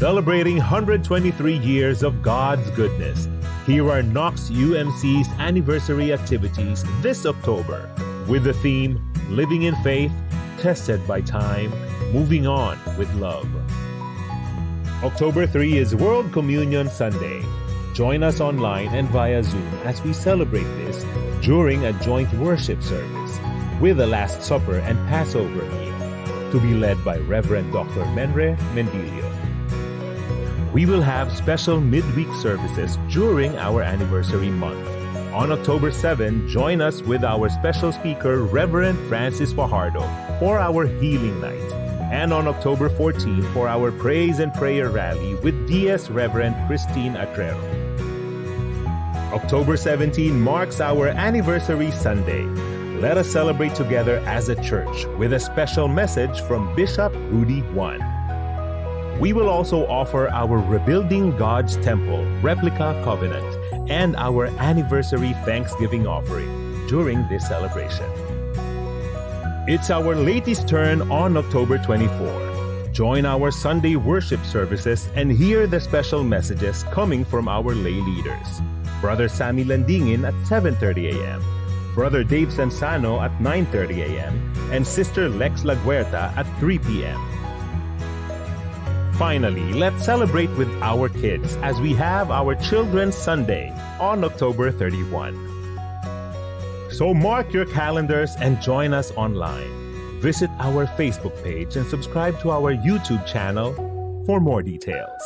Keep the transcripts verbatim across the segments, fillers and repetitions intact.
Celebrating one hundred twenty-three years of God's goodness, here are Knox U M C's anniversary activities this October with the theme Living in Faith, Tested by Time, Moving On with Love. October three is World Communion Sunday. Join us online and via Zoom as we celebrate this during a joint worship service with the Last Supper and Passover meal, to be led by Reverend Doctor Menre Mendilio. We will have special midweek services during our anniversary month. On October seven, join us with our special speaker, Reverend Francis Fajardo, for our Healing Night. And on October fourteen, for our Praise and Prayer Rally with D S Reverend Christine Atrero. October seventeen marks our anniversary Sunday. Let us celebrate together as a church with a special message from Bishop Rudy Juan. We will also offer our Rebuilding God's Temple replica covenant and our anniversary Thanksgiving offering during this celebration. It's our latest turn on October twenty-four. Join our Sunday worship services and hear the special messages coming from our lay leaders. Brother Sammy Landingin at seven thirty a m, Brother Dave Sansano at nine thirty a m, and Sister Lex Laguerta at three p m. Finally, let's celebrate with our kids as we have our Children's Sunday on October thirty-one. So mark your calendars and join us online. Visit our Facebook page and subscribe to our YouTube channel for more details.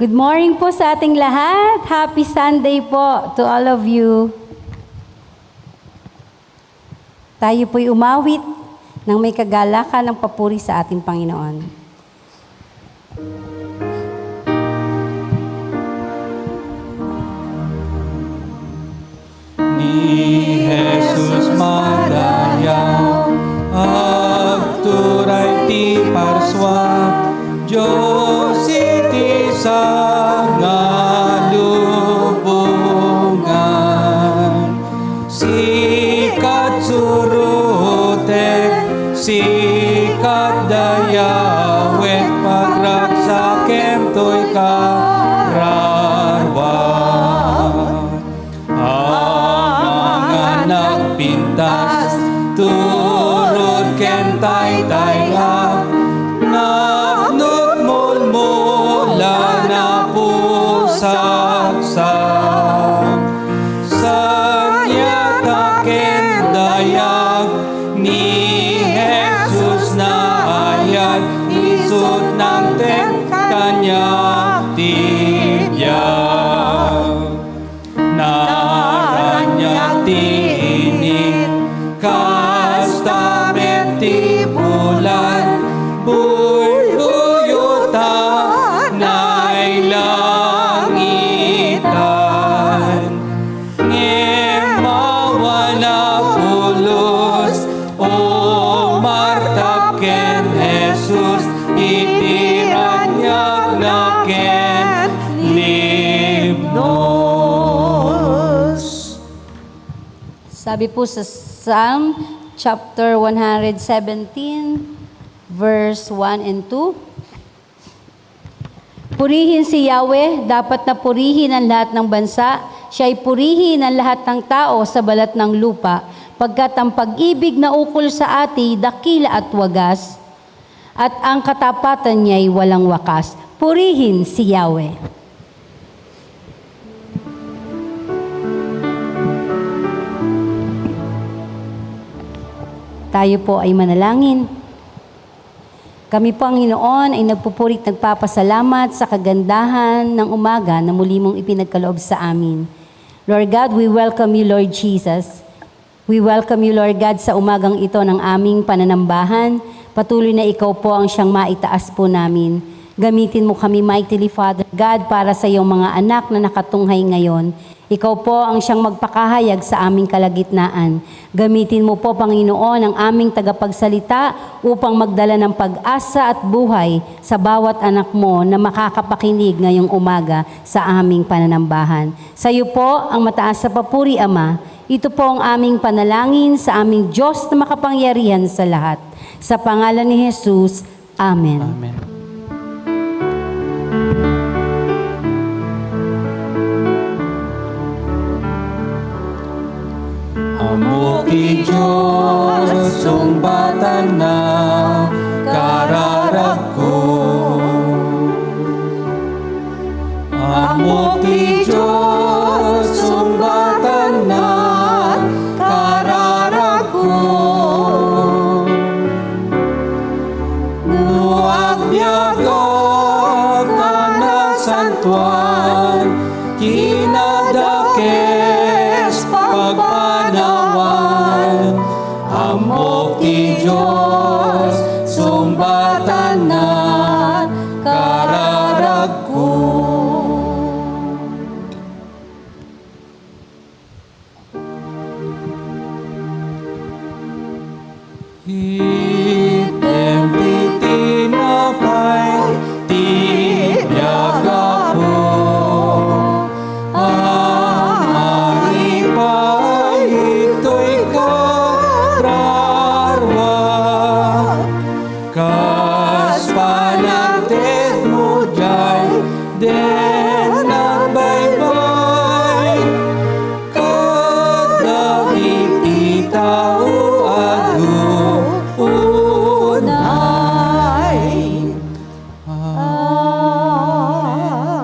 Good morning po sa ating lahat. Happy Sunday po to all of you. Tayo po'y umawit ng may kagalakan ng papuri sa ating Panginoon. Ni Jesus madayaw, agturay ti parsua. nga lubongan. Sika surotek, sika dayawek, pagragsakem toy kararua. Amangan nagpintas, turod ken taytay-ak, napnot mulmula, napusaksak. Saniata ken dayag ni Jesus naayat, isut' nangted kaniak ti biag. Naraniag ti init, kasta met ti bulan, buybuyotan, nailangitan. Ngem awan a pulos, O Marta ken Jesus, iti raniagna ket limnos. Sabi po sa Psalm chapter one hundred seventeen, verse one and two, "Purihin si Yahweh, dapat na purihin ang lahat ng bansa, siya'y purihin ang lahat ng tao sa balat ng lupa, pagkat ang pag-ibig na ukol sa ati dakila at wagas, at ang katapatan niya'y walang wakas." Purihin si Yahweh. Tayo po ay manalangin. Kami po, Panginoon, ay nagpupuri't nagpapasalamat sa kagandahan ng umaga na muli mong ipinagkaloob sa amin. Lord God, we welcome you, Lord Jesus. We welcome you, Lord God, sa umagang ito ng aming pananambahan. Patuloy na ikaw po ang siyang maitaas po namin. Gamitin mo kami mightily, Father God, para sa iyong mga anak na nakatunghay ngayon. Ikaw po ang siyang magpakahayag sa aming kalagitnaan. Gamitin mo po, Panginoon, ang aming tagapagsalita upang magdala ng pag-asa at buhay sa bawat anak mo na makakapakinig ngayong umaga sa aming pananambahan. Sa iyo po ang mataas na papuri, Ama. Ito po ang aming panalangin sa aming Diyos na makapangyarihan sa lahat. Sa pangalan ni Jesus, Amen. Amen. Ammok ti Dios, sungbatanna kararagko. Ammok ti Dios, sungbatanna kararagko. No agbiagak a nasantoan, kinadakes pagpanawan, ammok ti Dios, sungbatanna kararagko. Item ti tinapay ti biag, Apo, a maipay itoy kararua. Kas panangtedmo diay, den nagbaybay kadagiti tao adu unay.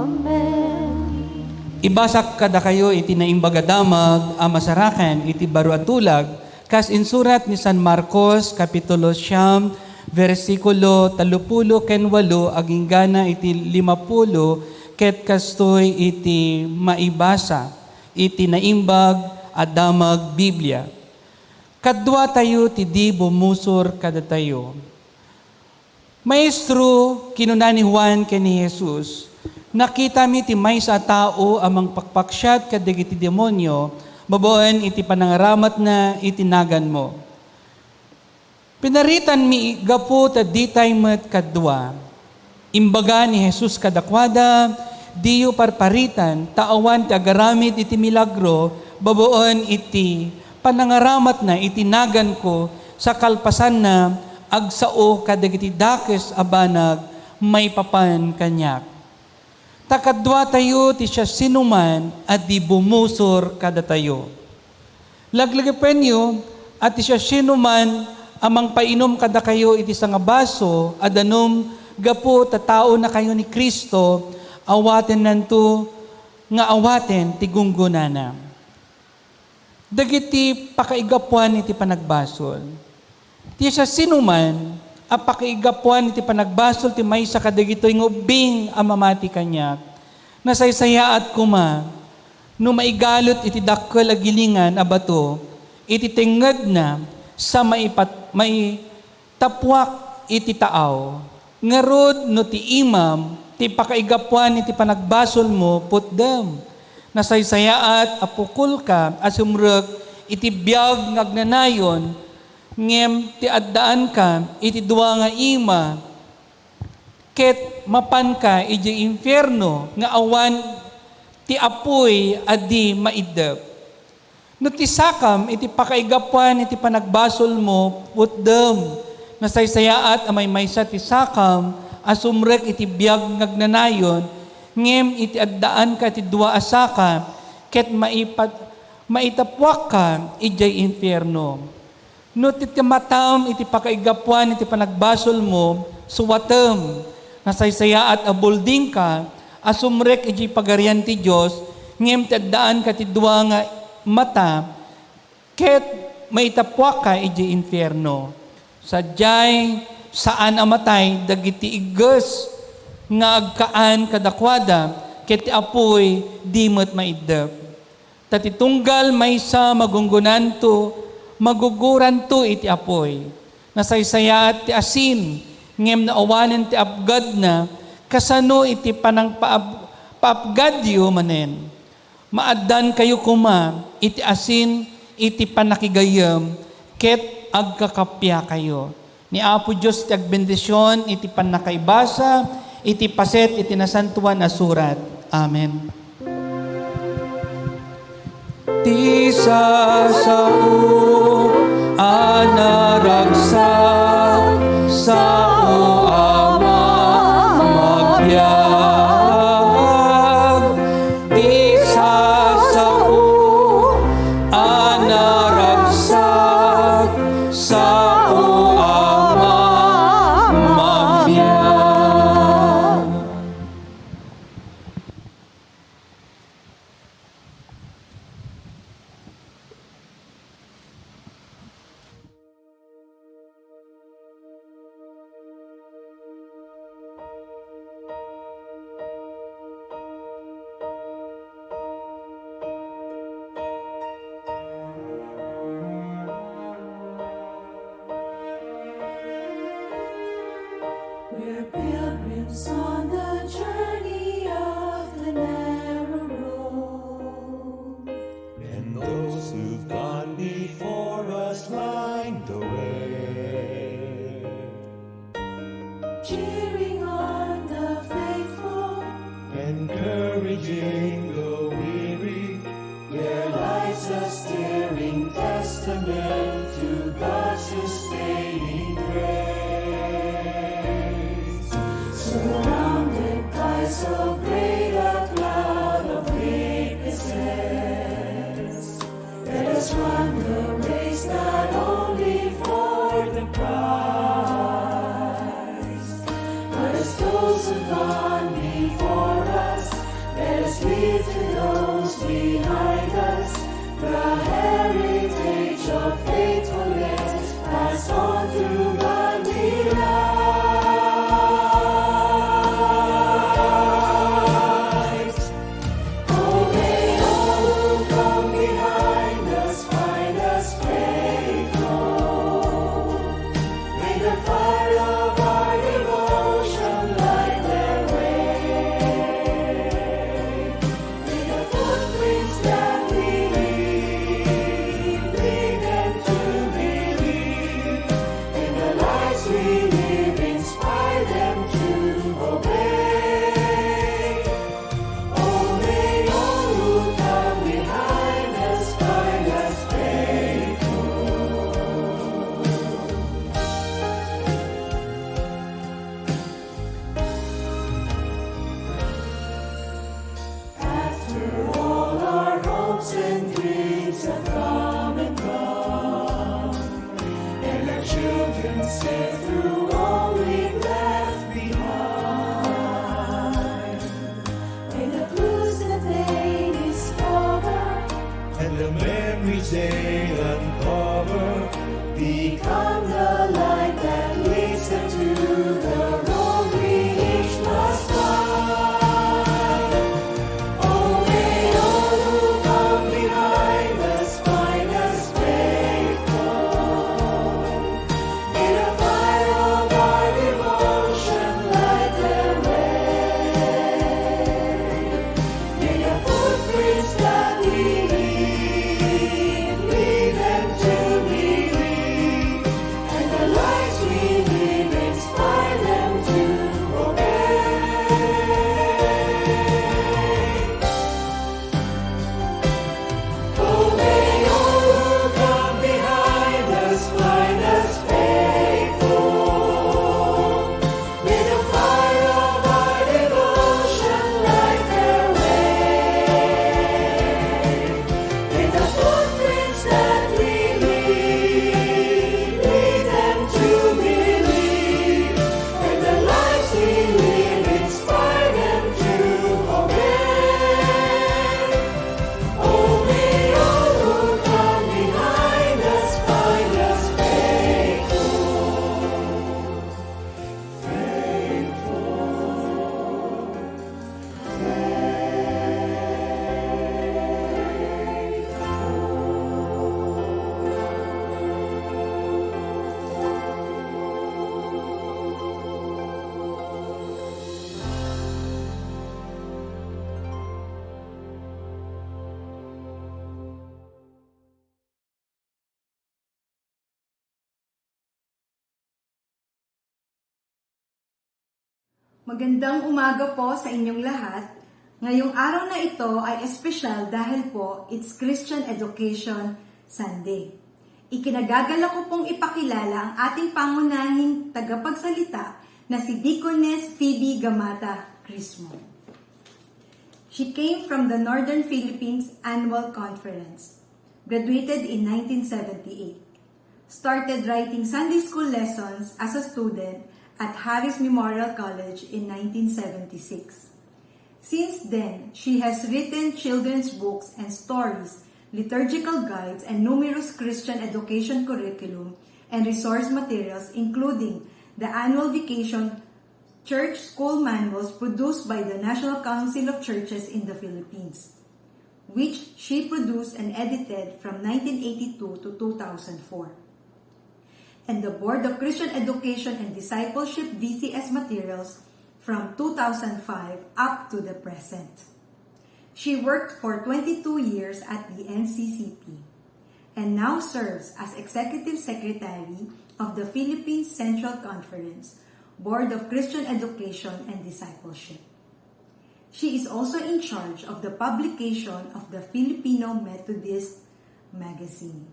Amen. Ibasak kadakayo iti Naimbag a Damag a masaraken iti baro a tulag, kas insurat ni San Marcos, Kapitulo siam, bersikulo tallopulo ken walo, aginggana iti limapulo, ket kastoy iti maibasa iti Naimbag a Damag Biblia. Kaduatayo ti di bumusor kadatayo. "Maestro," kinuna ni Juan ken ni Jesus, "nakitami ti maysa a tao a mangpakpaksiat kadagiti demonio babaen iti panangaramatna iti naganmo. Pinaritanmi gapu ta ditay met kadua." Imbaga ni Jesus kadakuada, Diyo parparitan, ta awan ti agaramid iti milagro babaen iti panangaramatna iti naganko, sa kalpasanna, agsao kadagiti dakes a banag maipapan kaniak. Ta kaduatayo ti siasinoman a di bumusor kadatayo. Laglagipenyo a ti siasinoman a mangpainom kadakayo iti sangabaso a danum gapu ta taonakayo ni Cristo, awatennanto nga awaten ti gunggonana. Dagiti pakaigapuan iti panagbasol. Ti siasinoman a pakaigapuan iti panagbasol ti maysa kadagitoy nga ubbing a mamati kaniak, nasaysayaat koma no maigalut iti dakkel a gilingan a bato iti tengngedna sa maipat-, mai-, tappuak iti taaw. Ngarud, no ti imam ti pakaigapuan iti panagbasolmo, putdem. Nasaysayaat a pukolka a sumrek iti biag nga agnanayon, ngem ti addaanka iti dua nga ima, ket mapanka idiay infierno nga awan ti apuy a di maiddep. No ti sakam iti pakaigapuan iti panagbasolmo, putdem. Nasaysayaat a maymaysa ti sakam a sumrek iti biag nga agnanayon, ngem iti addaanka ti dua a saka, ket maipat-, maitappuakka idiay infierno. No ti, ti matam iti pakaigapuan iti panagbasolmo, suatem. Nasaysayaat a buldingka a sumrek idiay Pagarian ti Dios, ngem ti addaanka ti dua nga mata, ket maitappuakka idiay infierno. Sadiay, saan a matay dagiti igges nga agkaan kadakuada, ket ti apuy di met maiddep. Ta ti tunggal maysa magunggonanto, maguguranto iti apuy. Nasaysayaat ti asin, ngem no awanen ti apgadna, kasano iti panangpaap-, paapgadyo manen? Maaddankayo koma iti asin iti pannakigayyem, ket agkakappiakayo. Ni Apo Dios ti agbendision iti pannakaibasa iti paset iti Nasantoan a Surat. Amen. Ti sasao a naragsak, sao a mamagbiag. Ti sasao a naragsak, sao a mamagbiag. We're pilgrims on the journey of the narrow road. And those who've gone before us light the way. Cheering on the faithful. Encouraging the weary. Their life's a stirring testament to God's sustaining grace. Surrounded by so great a cloud of witnesses, let us run the race not only for the prize, but as those who've gone before us, let us leave to those behind us the heritage of faithfulness passed on to godly light. Oh, may all who come behind us find us faithful. May the fire of our devotion light their way. May the footprints that we leave lead them to Let them every day uncover. Become the light that leads them to the road we each must find. Oh, may all who come behind us find us faithful. May the fire of our devotion light their way. May the footprints that we leave lead them to believe, and the lives we live inspire them to obey. Oh, may all who come behind us find us faithful. May the fire of our devotion light their way. May the footprints that we leave lead them to believe, and the lives we live inspire them to obey. Oh, may all who come behind us find us faithful. Faithful. Magandang umaga po sa inyong lahat. Ngayong araw na ito ay espesyal dahil po it's Christian Education Sunday. Ikinagagalak ko pong ipakilala ang ating pangunahing tagapagsalita na si Deaconess Phoebe Gamata Crismo. She came from the Northern Philippines Annual Conference, graduated in nineteen seventy-eight. Started writing Sunday school lessons as a student at Harris Memorial College in nineteen seventy-six. Since then, she has written children's books and stories, liturgical guides, and numerous Christian education curriculum and resource materials, including the annual vacation church school manuals produced by the National Council of Churches in the Philippines, which she produced and edited from nineteen eighty-two to two thousand four, and the Board of Christian Education and Discipleship V C S materials from two thousand five up to the present. She worked for twenty-two years at the N C C P and now serves as Executive Secretary of the Philippine Central Conference Board of Christian Education and Discipleship. She is also in charge of the publication of the Filipino Methodist Magazine,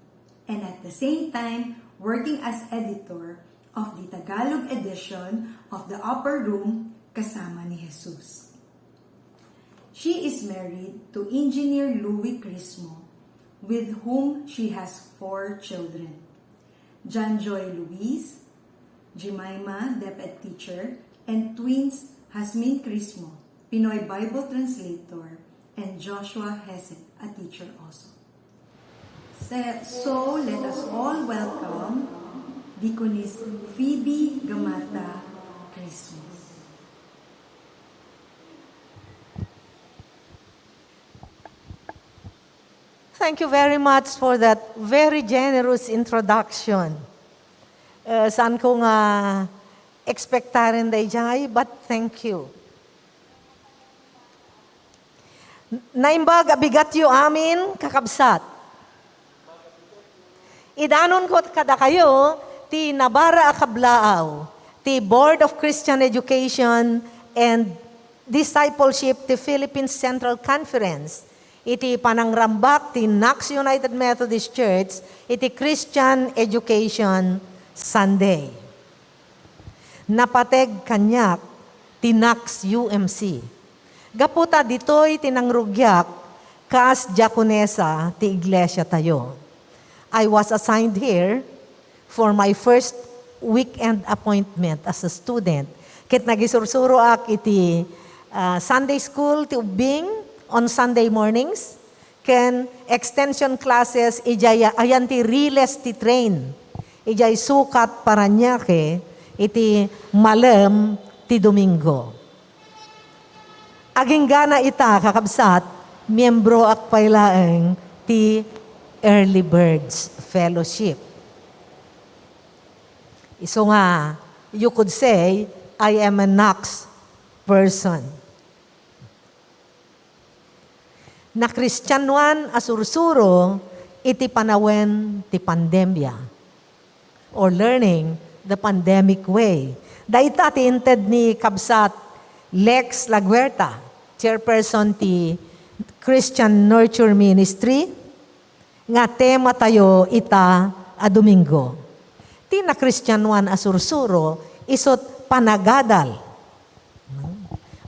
and at the same time working as editor of the Tagalog edition of The Upper Room, Kasama ni Jesus. She is married to Engineer Louis Crismo, with whom she has four children: John Joy Luis, Jemima, Deped teacher, and twins Jasmine Crismo, Pinoy Bible translator, and Joshua Hesed, a teacher also. Se-, so, let us all welcome Deaconess Phoebe Gamata Crismo. Thank you very much for that very generous introduction. Eh, saan ko nga expectaren dayjay, but thank you. Naimbag a bigatyo amin, kakabsat. Idanonko kadakayo ti nabara a kablaaw ti Board of Christian Education and Discipleship ti Philippine Central Conference iti panangrambak ti Knox United Methodist Church iti Christian Education Sunday. Napateg kaniak ti Knox U M C. Gapu ta ditoy ti nangrugiak kas diakonesa ti iglesiatayo. I was assigned here for my first weekend appointment as a student. Ket nagisursuroak iti, ah, Sunday school ti ubbing on Sunday mornings. ken extension classes idiay ayan ti riles ti train, idiay sukat Parañaque iti malem ti Domingo. Aginggana ita, kakabsat, miembroak pay laeng ti Early Birds Fellowship. Isu nga, you could say, I am a Knox person. Nakristianoan a sursuro iti panawen ti pandemia, or learning the pandemic way. Dayta ti inted ni Kabsat Lex Laguerta, chairperson ti Christian Nurture Ministry, nga tema tayo ita a Domingo. Ti nakristianoan a sursuro, isut panagadal.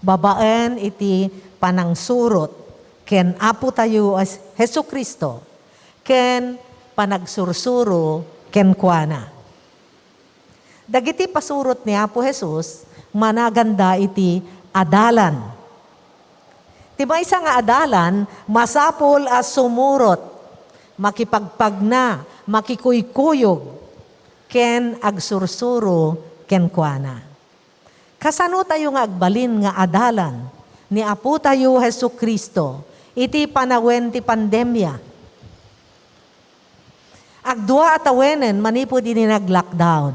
Babaen iti panangsurot ken Apo tayo a Jesu-Cristo, ken panagsursuro kenkuana. Dagiti pasurot ni Apo Jesus, managanda iti adalan. Ti maysa nga adalan, masapul a sumurot, makipagpagna, makikuykuyog, ken agsursuro kenkuana. Kasano tayo nga agbalin nga adalan ni Apo tayo Jesu-Cristo iti panawen ti pandemia? Agdua a tawenen manipud idi nag-lockdown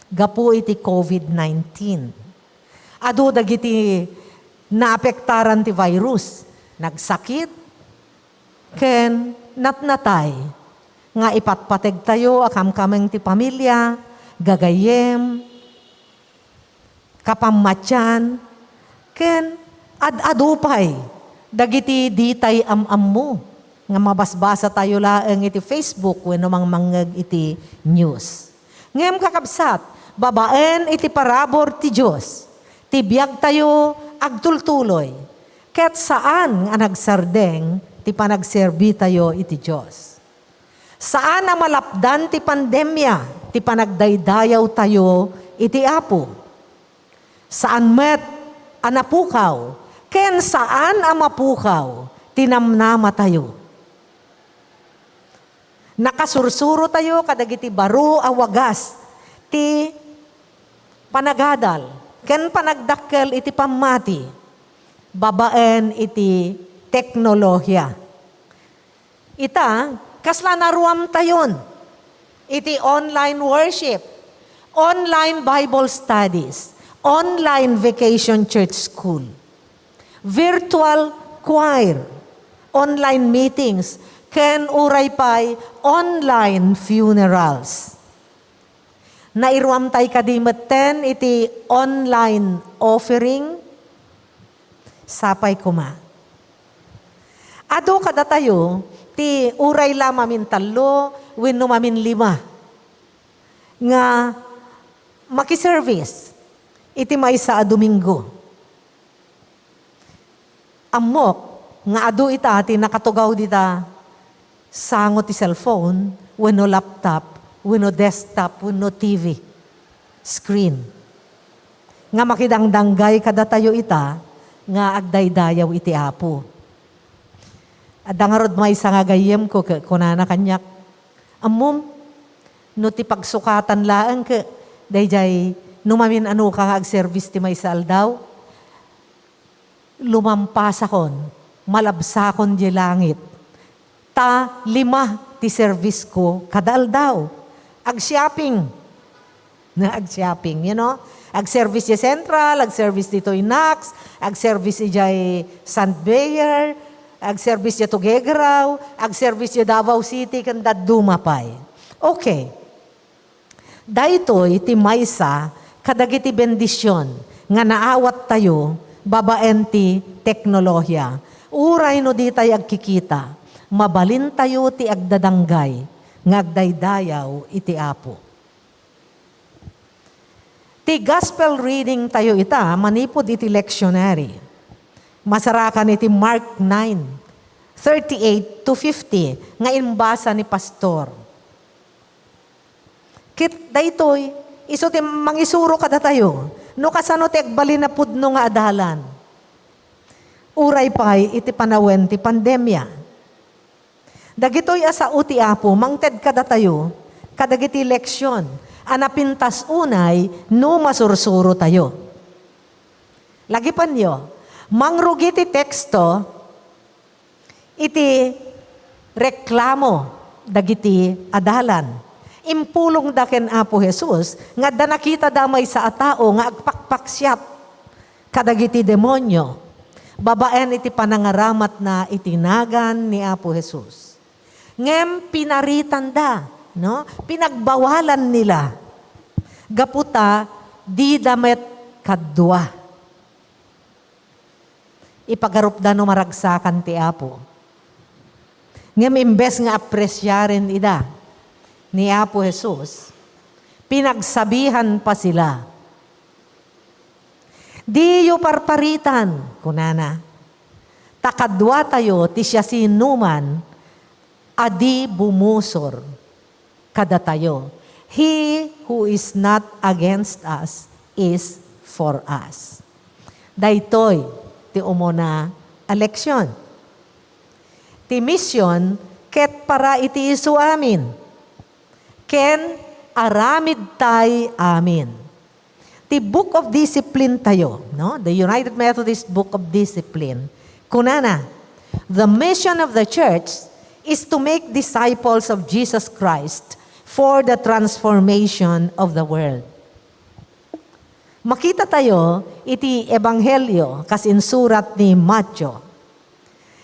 gapu iti covid nineteen. Adu dagiti naapektaran ti virus, nagsakit, ken natnatay nga ipatpategtayo a kamkameng ti pamilya, gagayyem, kapammatian, ken ad-adu pay dagiti ditay am-ammo nga mabasbasa tayo laeng iti Facebook wenno mangmangngeg iti news. Ngem kakabsat, babaen iti parabur ti Dios, ti biagtayo agtultuloy, ket saan nga nagsardeng ti panagserbitayo iti Dios. Saan a malapdan ti pandemia ti panagdaydayawtayo iti Apo. Saan met a napukaw ken saan a mapukaw ti namnamatayo. Nakasursurotayo kadagiti baro a wagas ti panagadal ken panagdakkel iti pammati babaen iti teknolohiya. Ita, kasla naruamtayon iti online worship, online Bible studies, online vacation church school, virtual choir, online meetings, ken uray pay online funerals. Nairuamtay kadi metten iti online offering? Sapay koma. Adu kadatayo ti uray la mamintallo wenno maminlima nga makiservice iti maysa a Domingo. Ammok nga adu ita ti nakatugaw dita sango ti cellphone, wenno laptop, wenno desktop, wenno T V screen. Nga makidangdanggay kadatayo ita nga agdaydayaw iti Apo. Adda ngarud maysa nga gayyemko, ke-, kunana kaniak, "Ammom, no ti pagsukatan laeng ke, daydiay no mamin-anoka nga agservice ti maysa aldaw, lumampasakon, malabsakon diay langit. Ta lima ti service ko kada aldaw. Ag-shopping." Na ag-shopping, you know? Ag-service diay Central, ag-service ditoy Knox, ag-service idiay Sandbayer, ag-service diay Tuguegarao, ag-service diay Davao City, ken dadduma pay. Okay. Daytoy ti maysa kadagiti bendision nga naawattayo babaen ti teknolohiya. Uray no ditay agkikita, mabalintayo ti agdadanggay nga agdaydayaw iti Apo. Ti gospel reading tayo ita manipud iti lectionary. Masarakan iti Mark nine, thirty-eight to fifty nga imbasa ni Pastor. Ket daytoy, isu ti mangisuro kadatayo no kasano ti agbalin a pudno nga adalan. Uray pay iti panawen ti pandemia. Dagitoy a sao ti Apo mangted kadatayo kadagiti leksion a napintas unay no masursurotayo. Lagipanyo, mangrugi ti teksto iti reklamo dagiti adalan. Impulongda ken Apo Jesus nga adda nakitada a maysa a tao nga agpakpaksiat kadagiti demonio babaen iti panangaramatna iti nagan ni Apo Jesus. Ngem pinaritanda, no? Pinagbawalan nila. Gapu ta dida met kadua. Ipagarupda no maragsakan ti Apo. Ngem imbes nga apresiaren ida ni Apo Jesus, pinagsabihan pa sila. "Diyo parparitan," kunana. "Ta kaduatayo ti siasinoman a di bumusor kadatayo. He who is not against us is for us." Daytoy ti umuna a leksion. Ti mision ket para iti isu amin. Ken aramidtay amin. Ti Book of Discipline tayo, no? The United Methodist Book of Discipline. Kunana, "The mission of the church is to make disciples of Jesus Christ for the transformation of the world." Makita tayo iti Ebanghelio kas insurat ni Mateo.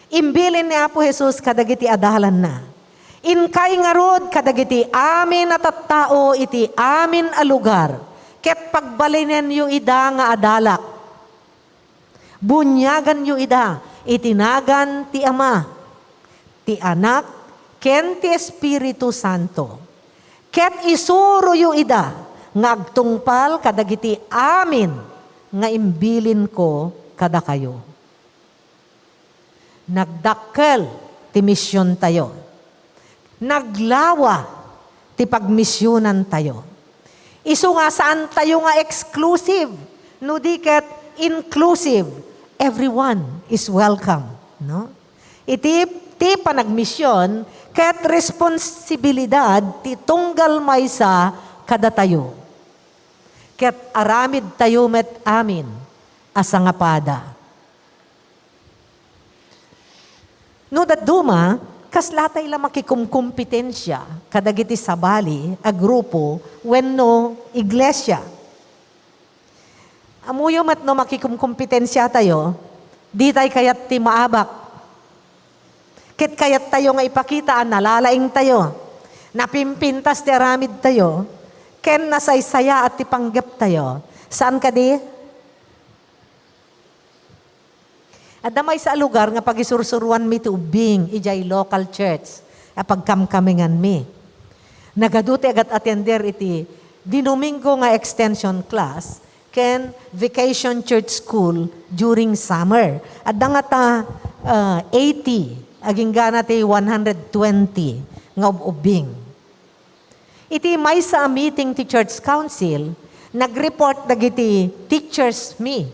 Imbilin ni Apo Jesus kadagiti adalanna, "Inkay ngarud kadagiti amin a tattao iti amin a lugar, ket pagbalinenyo ida nga adalak. Buniaganyo ida iti nagan ti Ama, ti Anak, ken ti Espiritu Santo. Ket isuroyo ida nga agtungpal kadagiti amin nga imbilinko kadakayo." Nagdakkel ti misiontayo. Naglawa ti pagmisionantayo. Isu nga saantayo nga exclusive, no di ket inclusive. Everyone is welcome, no? Iti, ti panagmision ket responsibilidad ti tunggal maysa kadatayo. Ket aramidtayo met amin a sangapada. No dadduma, kaslatay la makikumkompetensia kadagiti sabali a grupo wenno iglesia. Ammoyo met no makikumkompetensiatayo, ditay kayat ti maabak. Ket kayattayo nga ipakita a nalalaingtayo, napimpintas ti aramidtayo, ken nasaysayaat ti panggeptayo. Saan kadi? Adda maysa a lugar nga pagisursuroanmi ti ubbing idiay local church a pagkamkamenganmi. Nagadu ti agat-atender iti Dinomingo nga extension class ken vacation church school during summer. Adda ngata, ah, eighty, aginggana ti one hundred twenty nga ub-ubbing. Iti maysa a meeting ti church council, nag-report dagiti teachers mi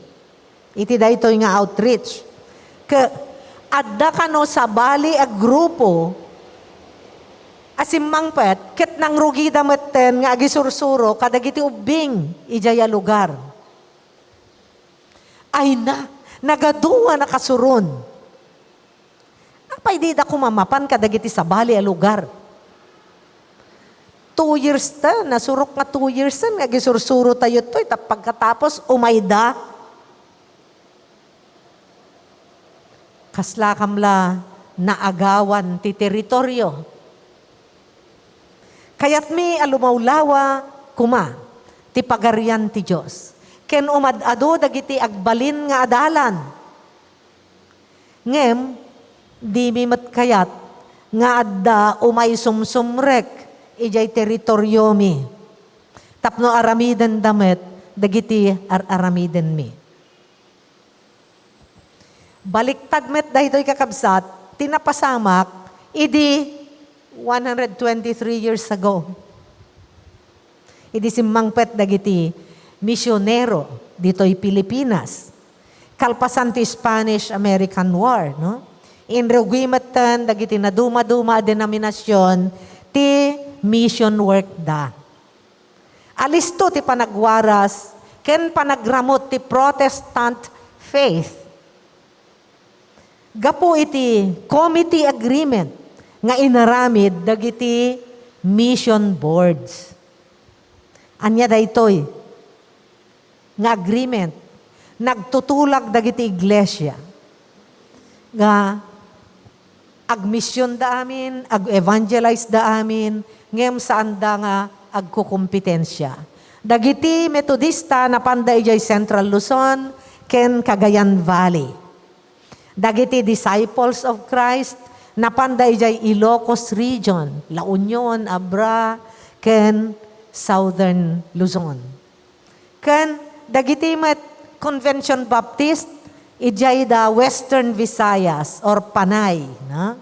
iti daytoy nga outreach. Ke-, adda kano sabali a grupo a simmangpet ket nangrugida metten nga agisursuro kadagiti ubbing idiay a lugar. Ayna, nagadu a nakasuron. Apay dida koma mapan kadagiti sabali a lugar? Two years ta, nasurok nga two years ta nga agisursurotayo toy, ta pagkatapos, umayda. Kaslakam la naagawan ti teritorio. Kayatmi a lumawlawa koma ti Pagarian ti Dios, ken umad-adu dagiti agbalin nga adalan. Ngem dimi met kayat nga adda umaysumsumrek idiay teritoriomi tapno aramidenda met dagiti ar-aramidenmi. Baliktad met daytoy, kakabsat, ti napasamak idi one hundred twenty-three years ago. Idi simmangpet dagiti misionero ditoy Pilipinas, kalpasan ti Spanish-American War, no? Inrugi metten dagiti nadumaduma a denominasion ti mission work da. Alisto ti panagwaras ken panagramut ti Protestant faith gapu iti committee agreement nga inaramid dagiti mission boards. Ania daytoy nga agreement? Nagtutulag dagiti iglesia nga agmisionda amin, ag-evangelize da amin, ngem saanda nga agkukompetensia. Dagiti Metodista, napanda idiay Central Luzon ken Cagayan Valley. Dagiti Disciples of Christ, napanda idiay Ilocos Region, La Union, Abra, ken Southern Luzon. Ken dagiti met Convention Baptist, idiay da Western Visayas or Panay, no?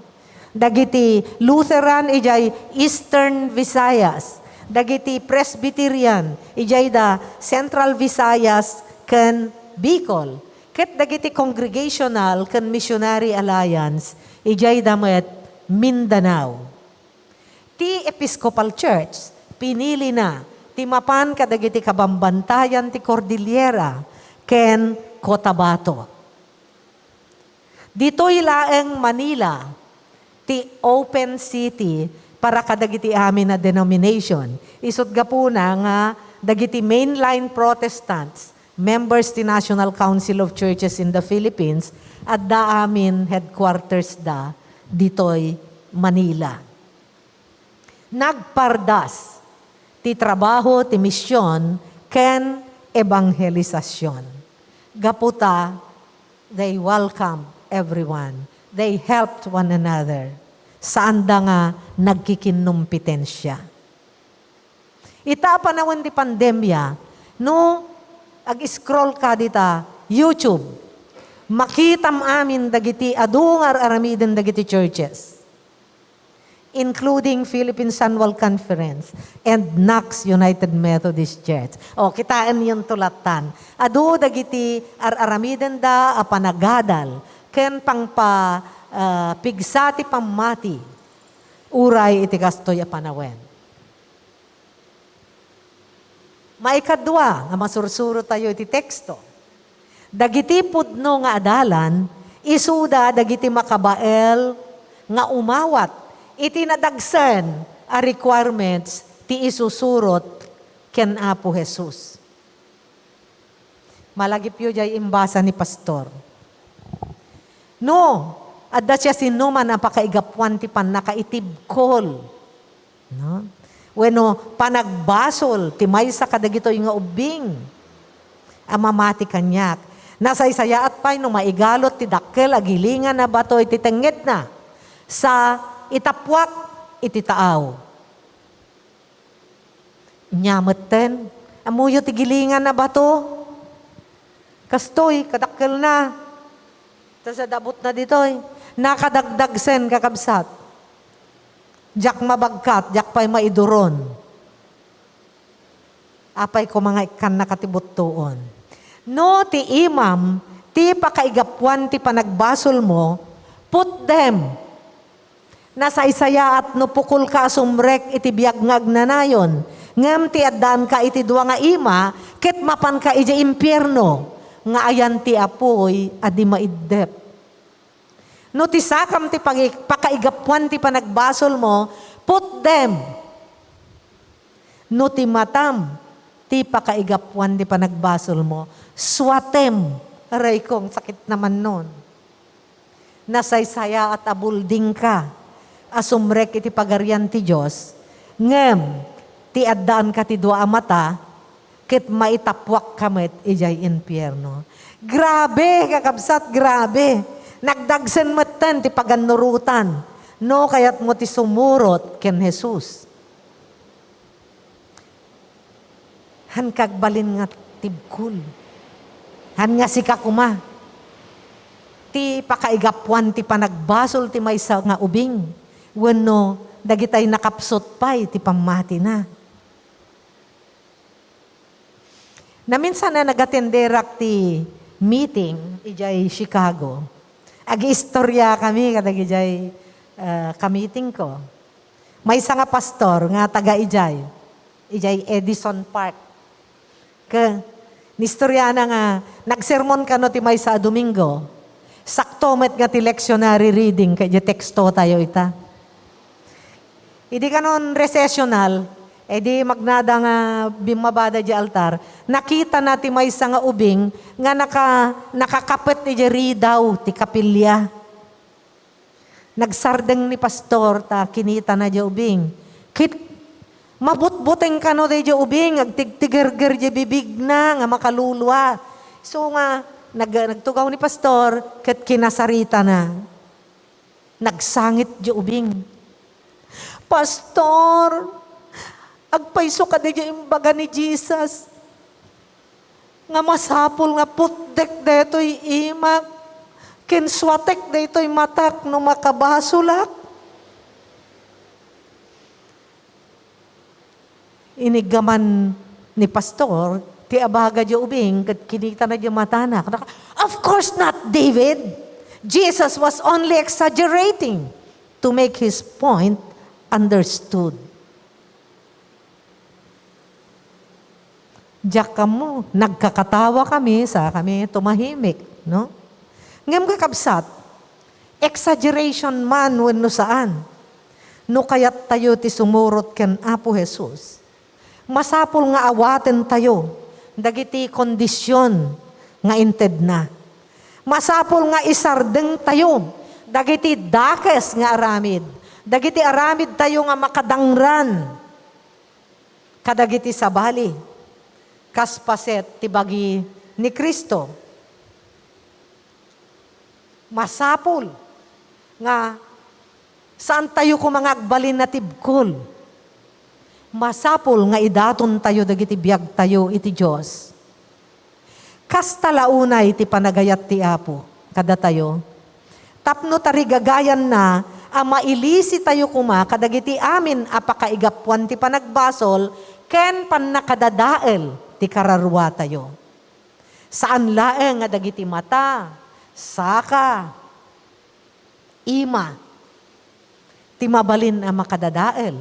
Dagiti Lutheran, idiay Eastern Visayas. Dagiti Presbyterian, idiay da Central Visayas ken Bicol. Ket dagiti Congregational ken Missionary Alliance, idiay da met Mindanao. Ti Episcopal Church, pinilina ti mapan kadagiti kabambantayan ti Cordillera ken Cotabato. Ditoy laeng Manila, ti open city para kadagiti amin a denomination. Isut' gapuna nga dagiti mainline Protestants, members ti National Council of Churches in the Philippines, adda amin headquarters da ditoy Manila. Nagpardas ti trabaho ti mision ken ebanghelisasyon. Gapu ta, they welcome everyone. They helped one another. Saanda nga nagkikinumpetensia. Ita a panawen ti pandemia, no ag-scroll ka dita YouTube, makitam amin dagiti adu nga ar-aramiden dagiti churches, including Philippine San Juan Conference and Knox United Methodist Church. O, kitaenyon to lattan. Adu dagiti ar-aramidenda a panagadal ken pangpa-, ah, pigsa ti pammati uray iti kastoy a panawen. Maikadua nga masursurotayo iti teksto, dagiti pudno nga adalan, isuda dagiti makabael nga umawat iti nadagsen a requirements ti isusurot ken Apo Jesus. Malagipyo jay imbasa ni Pastor. No, adda siasinoman a pakaigapuan ti pannakaitibkol, no? Wenno panagbasol ti maysa kadagitoy nga ubbing a mamati kaniak. Nasaysayaat pay no maigalot ti dakkel a gilingan a bato iti tengngedna sa itappuak iti taaw. Nia metten, ammoyo ti gilingan a bato. Kastoy, kadakkelna. Ta sadabutna ditoy. Nakadagdagsen, kakabsat. Diak mabagkat, diak pay maiduron. Apay koma nga ikkannaka ti buttoon. No ti imam, ti pakaigapuan ti panagbasolmo, put dem. Nasaysayaat no pukolka a sumrek iti biag nga agnanayon, ngem ti addaanka iti dua nga ima, ket mapanka idiay impierno, nga ayan ti apuy a di maiddep. No ti sakam ti pagi-, pakaigapuan ti panagbasolmo, put dem. No ti matam ti pakaigapuan ti panagbasolmo, suatem. Aray ko, ang sakit naman nun. Nasaysayaat a buldingka a sumrek iti Pagarian ti Dios, ngem ti addaanka ti dua a mata, ket maitappuakka met idiay impierno. Grabe, kakabsat, grabe. Nagdagsen metten ti pagannurotan no kayatmo ti sumurot ken Jesus. Hanka agbalin nga tibkol. Han nga sika koma ti pakaigapuan ti panagbasol ti maysa nga ubing wenno dagitay nakapsut pay ti pammatina. Naminsan a nagatenderak ti meeting idiay Chicago, Agiistoriakami kadagijay, ah, kamitingko. Maysa nga pastor nga taga ijay, ijay Edison Park. Ke, nistoriana nga nagsermon kano ti maysa a Domingo. Sakto met nga ti lectionary reading ket ijay tekstotayo ita. Idi kanon recessional, idi magnada nga bimmabada ijay altar, nakitana ti maysa nga ubing nga naka-, nakakapet ijay ridaw ti kapilya. Nagsardeng ni pastor ta kinitana ijay ubing. Ket mabutbuteng kano ijay ubing, agtigtigerger ijay bibigna nga makalulua. Isu nga nag-, nagtugaw ni pastor ket kinasaritana. Nagsangit ijay ubing. "Pastor, agpayso kadi ijay imbaga ni Jesus nga masapul nga putdek daytoy imak ken suatek daytoy matak no makabasolak?" Iniggaman ni pastor ti abaga ijay ubing ket kinitana ijay matana. "Of course not, David. Jesus was only exaggerating to make his point understood." Diak ammo, nagkakatawa kami, sa kami tumahimik, no? Ngem kakabsat, exaggeration man wenno saan, no kayattayo ti sumurot ken Apo Jesus, masapul nga awatentayo dagiti kondision nga intedna. Masapul nga isardengtayo dagiti dakes nga aramid, dagiti aramidtayo nga makadangran kadagiti sabali, kas paset ti bagi ni Cristo. Masapul nga saantayo koma nga agbalin a tibkol. Masapul nga idatontayo dagiti biagtayo iti Dios. Kasta la unay ti panagayat ti Apo kadatayo, tapno tarigagayanna a mailisitayo koma kadagiti amin a pakaigapuan ti panagbasol ken pannakadadael ti kararuatayo. Saan laeng nga dagiti mata, saka, ima ti mabalin a makadadael.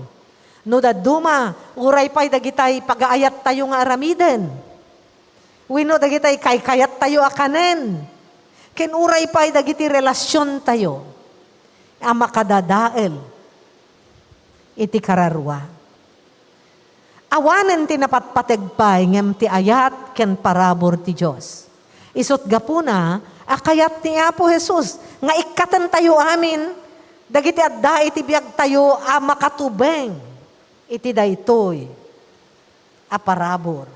No dadduma, uray pay dagitay pagaayattayo nga aramiden. Wenno dagitay kaykayattayo a kanen. Ken uray pay dagiti relasiontayo a makadadael iti kararua. Awanen ti napatpateg pay ngem ti ayat ken parabur ti Dios. Isut' gapuna a kayat ni Apo Jesus nga ikkatentayo amin dagiti adda iti biagtayo a makatubeng iti daytoy a parabur.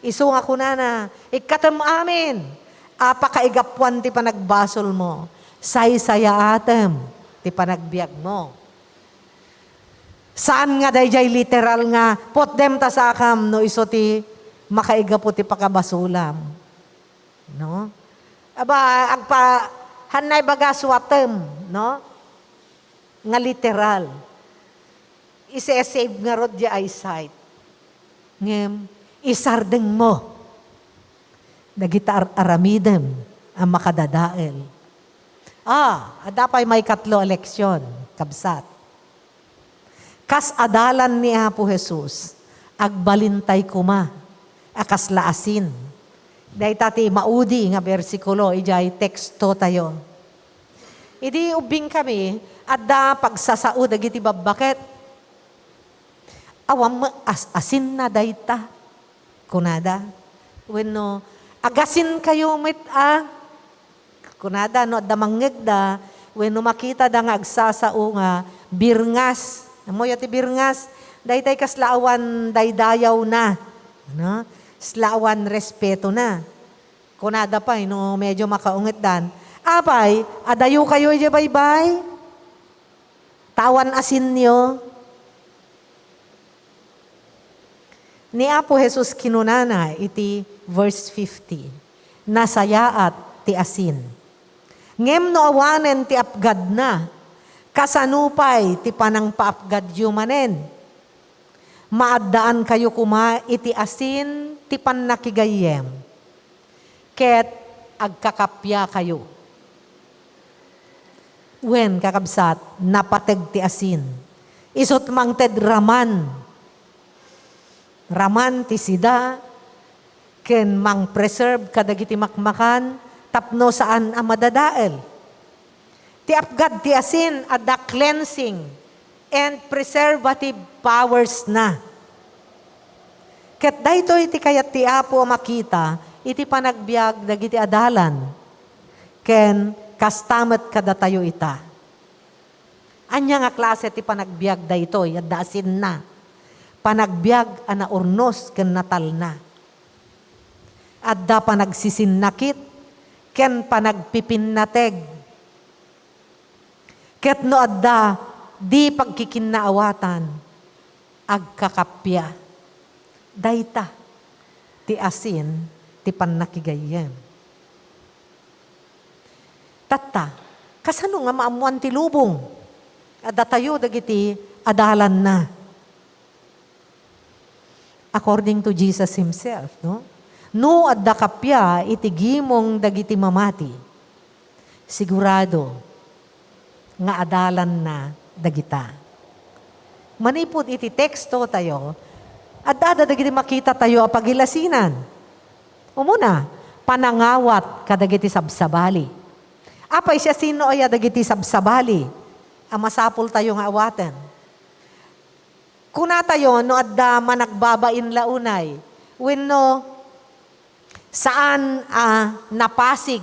Isu nga kunana, "Ikkatem amin a pakaigapuan ti panagbasolmo, saysayaatem ti panagbiagmo." Saan nga daydiay literal nga, "Putdem ta sakam," no isu ti makaigapu ti pakabasolam. No? Aba, agpa-, hanna ibaga suatem, no? Nga literal. Ise-save ngarud diay eyesight. Ngem, isardengmo dagiti ar-, aramidem a makadadael. Ah, adda pay maikatlo a leksion, kabsat. Kas adalan ni Apo Jesus, agbalintay koma a kasla asin. Dayta ti maudi nga bersikulo idiay tekstotayo. Idi ubbingkami, adda pagsasao dagiti babbaket. "Awan met as-, asinna dayta," kunada. Wenno, "Agasinkayo met a," kunada, no adda mangngegda, wenno makitada nga agsasao nga birngas. Ammoyo ti birngas? Daytay kasla awan daydayawna, no? Kasla awan respetona. Kunada pay no medyo makaungetdan, "Apay, adayokayo idiay baybay? Ta awan asinyo?" Ni Apo Jesus kinunana iti verse fifty, "Nasayaat ti asin. Ngem no awanen ti apgadna, kasano pay ti panangpaapgadyo manen? Maaddaankayo koma iti asin ti pannakigayyem, ket agkakapiakayo." Wen, kakabsat, napateg ti asin. Isut' mangted raman. Raman ti sida, ken mangpreserve kadagiti makmakan tapno saan a madadael. Ti apgad ti asin adda cleansing and preservative powers na. Ket daytoy ti kayat ti Apo a makita iti panagbiag dagiti adalan, ken kasta met kadatayo ita. Ania nga klase ti panagbiag daytoy? Adda asinna. Panagbiag a naurnos ken natalna. Adda panagsisinnakit ken panagpipinnateg. Ket no adda di pagkikinnaawatan, agkakappia. Dayta ti asin ti pannakigayyem. Tatta, kasano nga maammoan ti lubong? Adda tayo dagiti adalanna. According to Jesus himself, no? No adda kappia iti gimong dagiti mamati, sigurado nga adalanna dagita. Manipud iti teksto tayo, adda dagiti makita tayo a pagilasinan. Umuna, panangawat kadagiti sabsabali. Apay, siasino aya dagiti sabsabali a masapul tayo nga awaten? Kuna tayo no adda managbabain la unay, wenno saan a napasig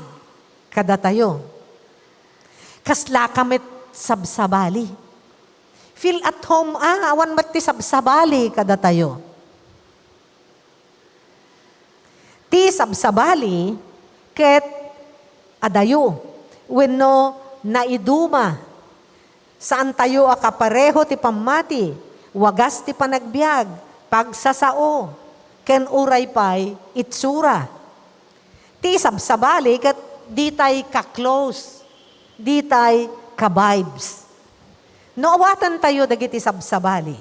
kadatayo. Kaslaka met sabsabali. Feel at home, ah, awan met ti sabsabali kadatayo. Ti sabsabali ket adayo wenno naiduma. Saantayo a kapareho ti pammati, wagas ti panagbiag, pagsasao, ken uray pay itsura. Ti sabsabali ket ditay ka-close, ditay ka-vibes. No awatantayo dagiti sabsabali,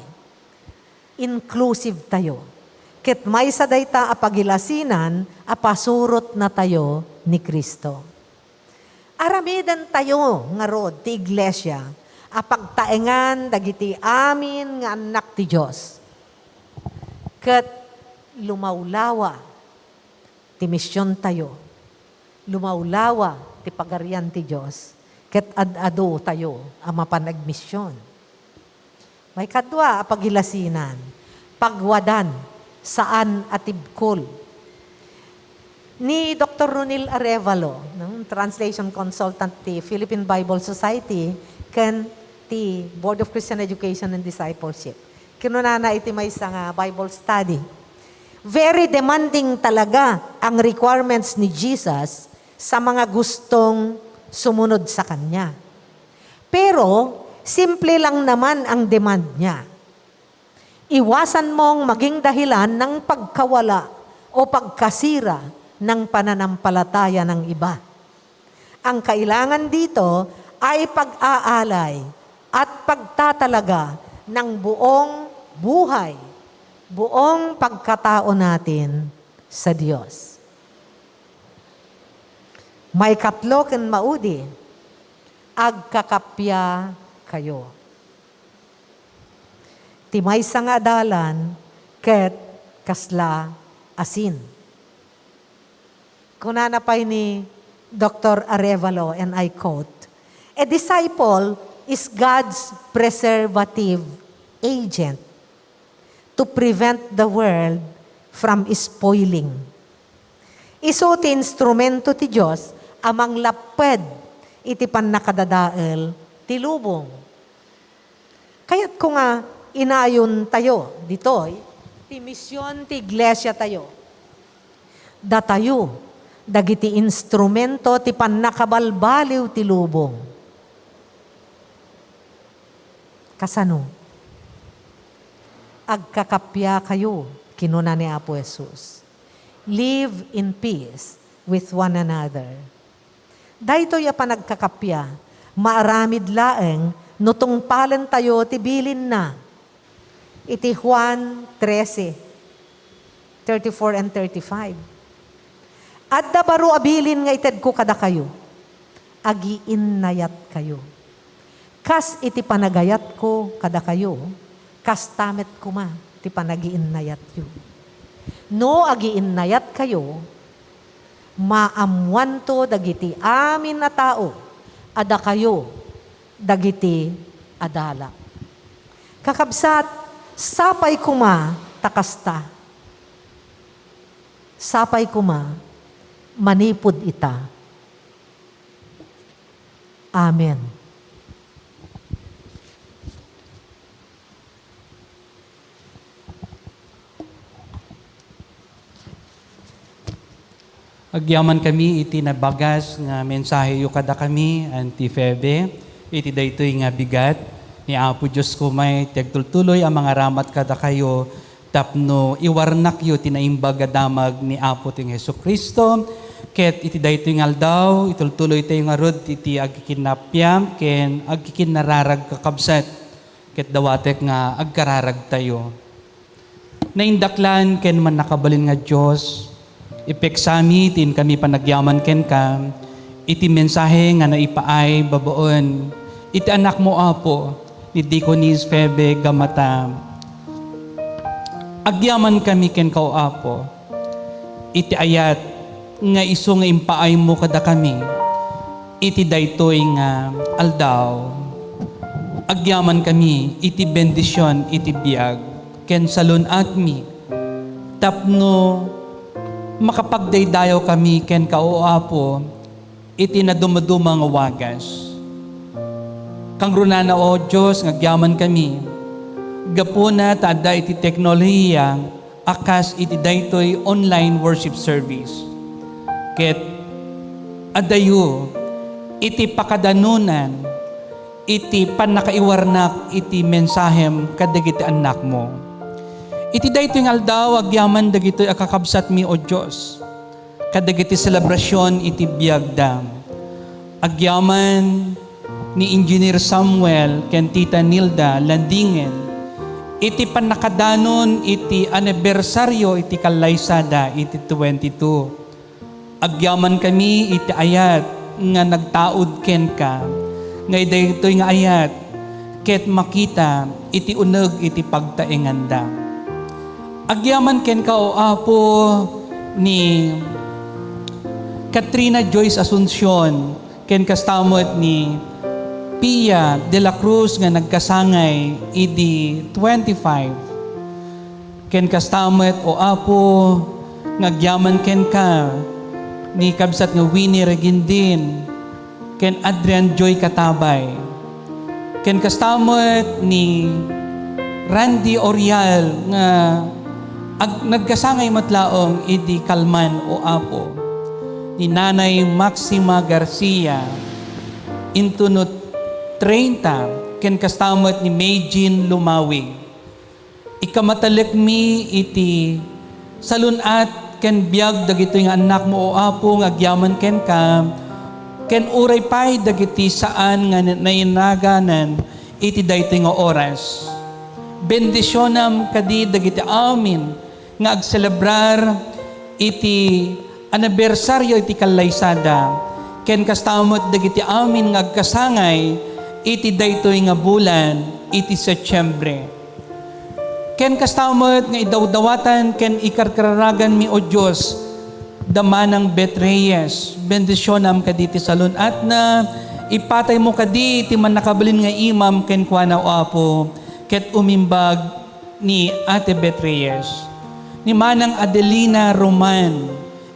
inclusive tayo. Ket maysa dayta a pagilasinan a pasurotnatayo ni Cristo. Aramidentayo ngarud ti iglesia a pagtaengan dagiti amin nga annak ti Dios. Ket lumawlawa ti misiontayo. Lumawlawa ti Pagarian ti Dios, ket ad-adu tayo a mapan agmision. Maikadua a pagilasinan, pagwadan, saan a tibkol. Ni Doktor Ronil Arevalo, no, translation consultant ti Philippine Bible Society ken ti Board of Christian Education and Discipleship. Kinunana iti maysa nga Bible study, "Very demanding talaga ang requirements ni Jesus sa mga gustong sumunod sa Kanya. Pero, simple lang naman ang demand niya. Iwasan mong maging dahilan ng pagkawala o pagkasira ng pananampalataya ng iba. Ang kailangan dito ay pag-aalay at pagtatalaga ng buong buhay, buong pagkatao natin sa Diyos." Maikatlo ken maudi, agkakappia kayo. Ti maysa nga adalan ket kasla asin. Kunana pay ni Doktor Arevalo, and I quote, "A disciple is God's preservative agent to prevent the world from spoiling." Isu ti instrumento ti Dios a manglapped iti pannakadadael ti lubong. Kayatko nga inayontayo ditoy ti mision ti iglesiatayo. Datayo dagiti instrumento ti pannakabalbaliw ti lubong. Kasano? "Agkakappiakayo," kinuna ni Apo Jesus. "Live in peace with one another." Daytoy a panagkakappia, maaramid laeng no tungpalentayo ti bilinna. Iti Juan trese, thirty-four and thirty-five, "Adda baro a bilin nga itedko kadakayo, agiinnayatkayo." Kas iti panagayatko kadakayo, kasta met koma ti panagiinnayatyo. No agiinnayatkayo, maammoanto dagiti amin a tao a dakayo dagiti adalak. Kakabsat, sapay koma ta kasta. Sapay koma manipud ita. Amen. Agyamankami iti nabagas nga mensaheyo kadakami, Auntie Febe, iti daytoy nga bigat. Ni Apo Dios koma ti agtultuloy a mangaramat kadakayo tapno iwarnakyo ti naimbag a damag ni Apo ti Jesu-Cristo. Ket iti daytoy nga aldaw, itultuloytayo ngarud iti agkikinnapiam ken agkikinnararag, kakabsat, ket dawatek nga agkararagtayo. Naindaklan ken mannakabalin nga Dios, ipeksami ti inkami panagyaman kenka iti mensahe nga naipaay babaen iti anakmo, Apo, ni Deaconess Febe Gamata. Agyamankami kenka, O Apo, iti ayat nga isu nga impaaymo kadakami iti daytoy nga aldaw. Agyamankami iti bendision iti biag ken salun-atmi tapno makapagdaydayawkami kenka, O Apo, iti nadumaduma nga wagas. Kangrunana, O Dios, nga agyamankami, gapuna ta adda iti teknolohiya a kas iti daytoy online worship service. Ket adayo iti pakadanunan iti pannakaiwarnak iti mensahem kadagiti annakmo. Iti daytoy nga aldaw, agyaman dagitoy a kakabsatmi, O Dios, kadagiti selebrasion iti biagda. Agyaman ni Engineer Samuel ken Tita Nilda Landingen iti pannakadanon iti anibersario iti kallaysada iti twenty-two. Agyamankami iti ayat nga nagtaud kenka, nga daytoy nga ayat ket makita iti uneg iti pagtaenganda. Agyaman kenka, O Apo, ni Katrina Joyce Asuncion, ken kasta met ni Pia de la Cruz nga nagkasangay idi twenty-five. Ken kasta met, O Apo, nga agyaman kenka ni kabsat nga Winnie Reguindin ken Adrian Joy Katabay. Ken kasta met ni Randy Orial nga ag-, nagkasangay met laeng idi kalman, O Apo. Ni Nanay Maxima Garcia, intono treinta, ken kasta met ni May Jean Lumawig. Ikamatalekmi iti salun-at ken biag dagitoy nga annakmo, O Apo, nga agyaman kenka, ken uray pay dagiti saan nga nainaganan iti daytoy nga oras. Bendisionam kadi dagiti amin nga agselebrar iti anibersario iti kallaysada, ken kasta met dagiti amin nga agkasangay iti daytoy nga bulan iti Setiembre. Ken kasta met nga idawdawatan ken ikarkararaganmi, O Dios, da Manang Bet Reyes, bendisionam kadi ti salun-atna, ipataymo kadi ti mannakabalin nga imam kenkuana, O Apo, ket umimbag ni Ate Bet Reyes, ni Manang Adelina Roman,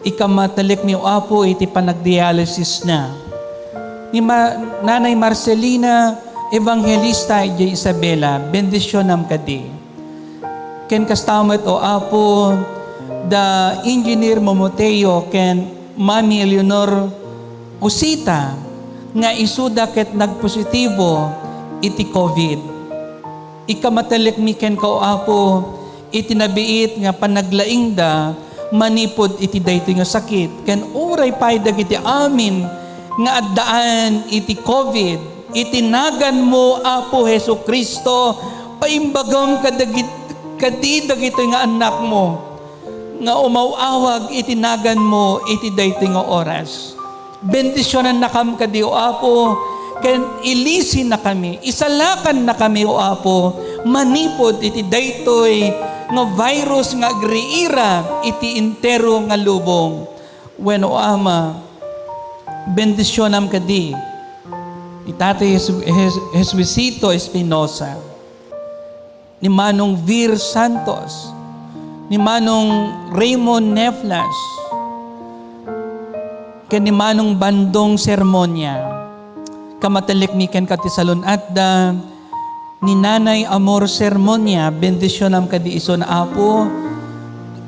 ikamatalekmi, O Apo, iti panagdialysisna. Ni Ma-, Nanay Marcelina Evangelista idiay Isabela, bendisionam kadi. Ken kasta met, O Apo, da Engineer Momoteo ken Mami Eleanor Usita nga isuda ket nagpositibo iti covid. Ikamatalekmi kenka, O Apo, iti nabiit nga panaglaingda manipud iti daytoy nga sakit, ken uray pay dagiti amin nga addaan iti covid, iti naganmo, Apo Jesu-Cristo, paimbagam kadagit-, kadi dagitoy nga annakmo nga umaw-awag iti naganmo iti daytoy nga oras. Bendisionannakam kadi, O Apo, ken ilisinakami, isalakannakami, O Apo, manipud iti daytoy nga virus nga agriira iti entero nga lubong. Wen, O Ama, bendisionam kadi ni Tatay Jes-, Jes-, Jesuicito Espinosa, ni Manong Vir Santos, ni Manong Raymond Neflas, ken ni Manong Bandong Sermonia. Kamatelekmi kenka ti salun-atda, ni Nanay Amor Sermonia, bendisionam kadi isu nga Apo,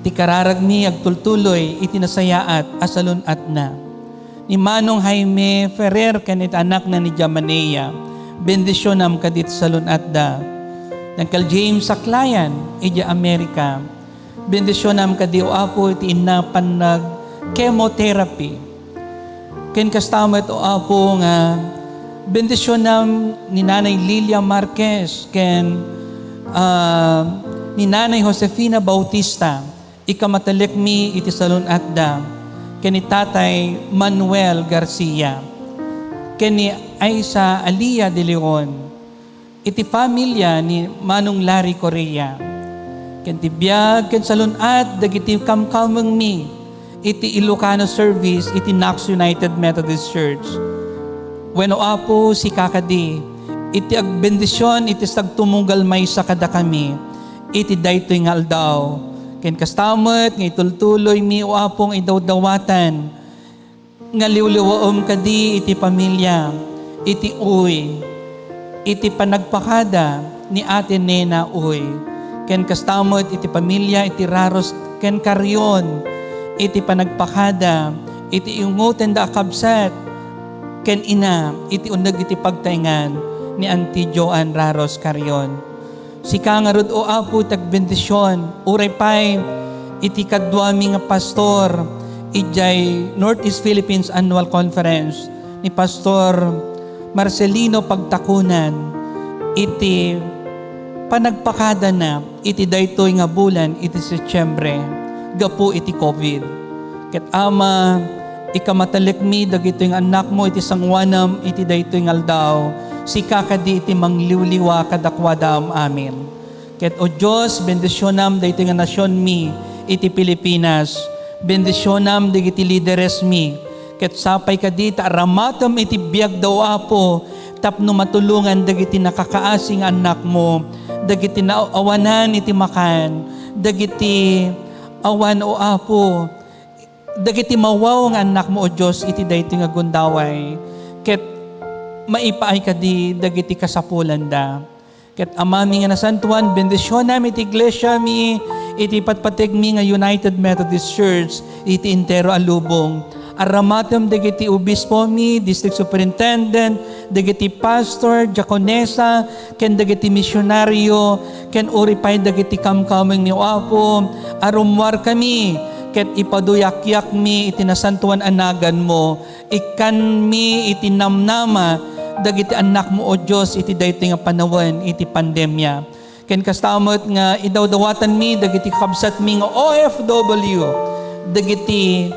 ti kararagmi agtultuloy iti nasayaat a salun-atna. Ni Manong Jaime Ferrer ken iti anakna ni Jamanea, bendisionam kadi iti salun-atda. Uncle James Saklayan, idiay Amerika, bendisionam kadi, O Apo, iti inna pannag-chemotherapy. Ken kasta met, O Apo, nga bendisionam ni Nanay Lilia Marquez ken, ah, ni Nanay Josefina Bautista. Ikamatelekmi iti salun-atda ken ni Tatay Manuel Garcia ken ni Aisa Alia de Leon, iti familia ni Manong Larry Correa, ken ti biag ken salun-at dagiti kamkamengmi iti Ilocano service iti Knox United Methodist Church. Wenno, Apo, sika kadi iti agbendision iti sagtumugal maysa kadakami iti daytoy nga aldaw. Ken kasta met nga itultuloymi, O Apo, nga idawdawatan nga liwliwaem kadi iti familia, iti uy, iti panagpakada ni Ate Nena uy. Ken kasta met iti familia iti Raros ken Carrion, iti panagpakada iti ingotenda a kabsat ken ina iti uneg iti pagtaengan ni Auntie Joan Raros Carrion. Sika ngarud, O Apo, ti agbendision, uray pay iti kaduami nga pastor idiay Northeast Philippines Annual Conference ni Pastor Marcelino Pagtakunan iti panagpakadana iti daytoy nga bulan iti Setyembre gapu iti covid. Ket Ama, ikamatellekmi dagitoy nga annakmo iti sangoanam iti daytoy nga aldaw, sika kadi iti mangliwliwa kadakuada am-amin. Ket, O Dios, bendisionam daytoy nga nasionmi iti Pilipinas. Bendisionam dagiti lideresmi. Ket sapay kadi ta aramatem iti biagda, O Apo, tapno matulongan dagiti nakakaasi nga annakmo, dagiti naawanan iti makan, dagiti awan, O Apo, dagiti mawaw nga annakmo, O Dios, iti daytoy nga gundaway, ket maipaay kadi dagiti kasapulanda. Ket Amami nga nasantoan, bendisionam iti iglesiami, iti patpategmi nga United Methodist Church, iti entero a lubong. Aramatem dagiti obispomi, district superintendent, dagiti pastor, diakonesa, ken dagiti misionario, ken uri pay dagiti kamkamengmi, O Apo, a rummuarkami, ket ipaduyakyakmi iti nasantoan a naganmo. Ikkanmi iti namnama dagiti annakmo, O Dios, iti daytoy nga panawen iti pandemia. Ken kasta met nga idawdawatanmi dagiti kakabsatmi nga O F W, dagiti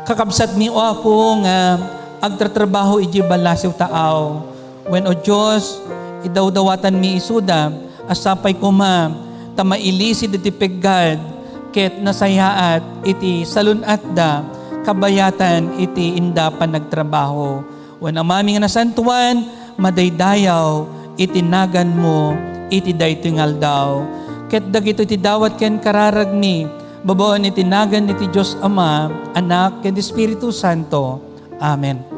kakabsatmi, O Apo, nga agtratrabaho idiay ballasiw taaw. Wen, O Dios, idawdawatanmi isuda a sapay koma ta mailisid iti peggad ket nasayaat iti salun-atda kabayatan iti inda panagtrabaho. Wen, Amami nga nasantoan, madaydayaw iti naganmo iti daytoy nga aldaw. Ket dagitoy ti dawat ken kararagmi, babaen iti nagan iti Dios Ama, Anak, ken Espiritu Santo. Amen.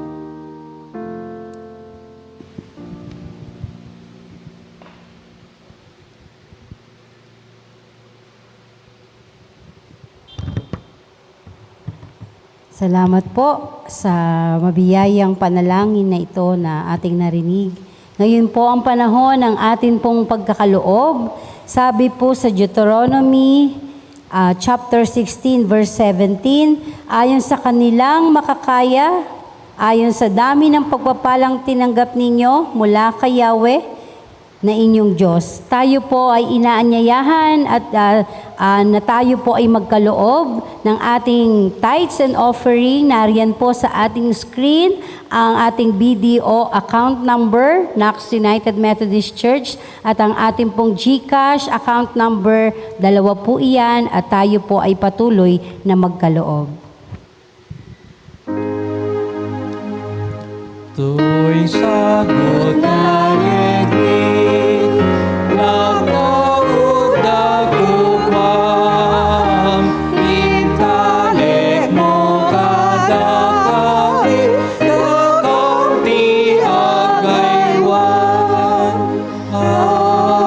Salamat po sa mabiyayang panalangin na ito na ating narinig. Ngayon po ang panahon ng atin pong pagkakaloob. Sabi po sa Deuteronomy, ah, chapter sixteen, verse seventeen, "Ayon sa kanilang makakaya, ayon sa dami ng pagpapalang tinanggap ninyo mula kay Yahweh, na inyong Diyos. Tayo po ay inaanyayahan at, ah, ah, na tayo po ay magkaloob ng ating tithes and offering. Nariyan po sa ating screen ang ating B D O account number, Knox United Methodist Church, at ang ating pong GCash account number, dalawa po iyan, at tayo po ay patuloy na magkaloob. Toy sagut nga iti napaudag upam, intalekmo kadakami, dakam ti agaywan. Amen.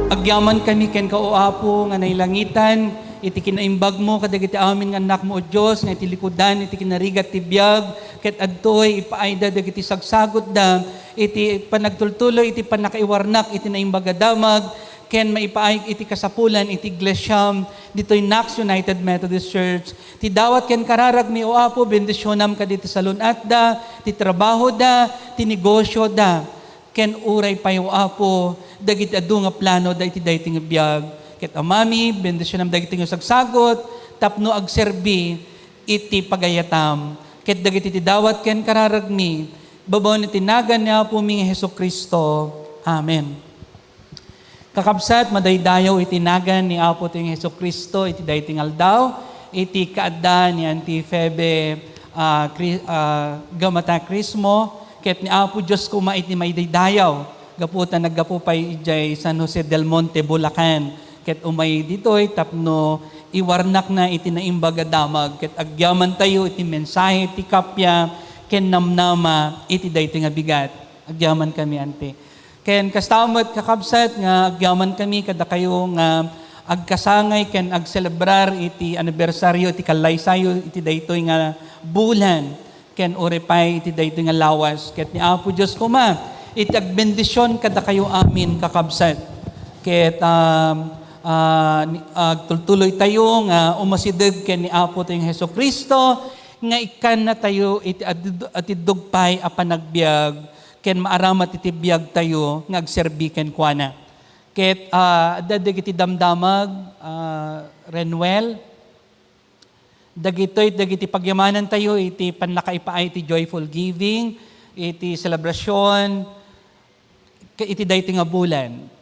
Agyamankami kenka, O Apo, nga nailangitan, iti kinaimbagmo kadagiti amin nga annakmo, O Dios, nga iti likudan iti kinarigat ti biag, ket adtoy ipaayda dagiti sagsagutda iti panagtultuloy iti pannakaiwarnak iti Naimbag a Damag, ken maipaayg iti kasapulan iti iglesiam ditoy Knox United Methodist Church. Ti dawat ken kararagmi, O Apo, bendisionam kadagiti salun-atda, ti trabahoda, ti negosioda. Ken uray pay, O Apo, dagiti adu nga planoda iti daytoy nga biag. Ket Amami, bendisionam dagiti nga sagsagut tapno agserbi iti pagayatam. Ket dagiti ti dawat ken kararagmi, babaen iti nagan ni Apomi nga Jesu-Cristo. Amen. Kakabsat, madaydayaw iti nagan ni Apo ti nga Jesu-Cristo iti daytoy nga aldaw, iti kaadda ni Auntie Febe, ah, Cri-, ah, Gamata Crismo, ket ni Apo Dios koma iti maidaydayaw, gapu ta naggapu pay idiay San Jose del Monte, Bulacan, ket umay ditoy tapno iwarnakna iti Naimbag a Damag, ket agyamantayo iti mensahe ti kappia ken namnama iti daytoy nga bigat. Agyamankami, Auntie. Ken kasta met, kakabsat, nga agyamankami kadakayo nga agkasangay ken agselebrar iti anibersario iti kallaysayo iti daytoy nga bulan ken uray pay iti daytoy nga lawas. Ket ni Apo Dios koma iti agbendision kadakayo amin, kakabsat. Ket, um, ah, ni-, agtultuloytayo nga umasideg ken ni Apo tayo nga Jesu-Cristo nga ikkannatayo iti adu-, atiddog pay a panagbiag ken maaramat iti biagtayo nga agserbi kenkuana. Ket, ah, adda dagiti damdamag, ah, Renuel, dagitoy dagiti pagyamanantayo iti pannakaipaay iti joyful giving, iti selebrasyon, ket iti daytoy nga bulan.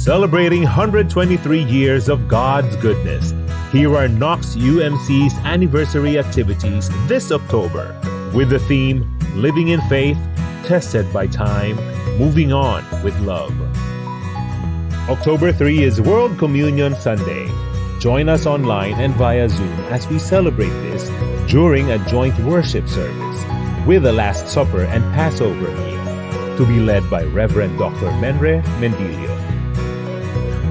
Celebrating one hundred twenty-three years of God's goodness, here are Knox U M C's anniversary activities this October with the theme Living in Faith, Tested by Time, Moving On with Love. October three is World Communion Sunday. Join us online and via Zoom as we celebrate this during a joint worship service with the Last Supper and Passover meal. to be led by Reverend Doctor Menre Mendilio.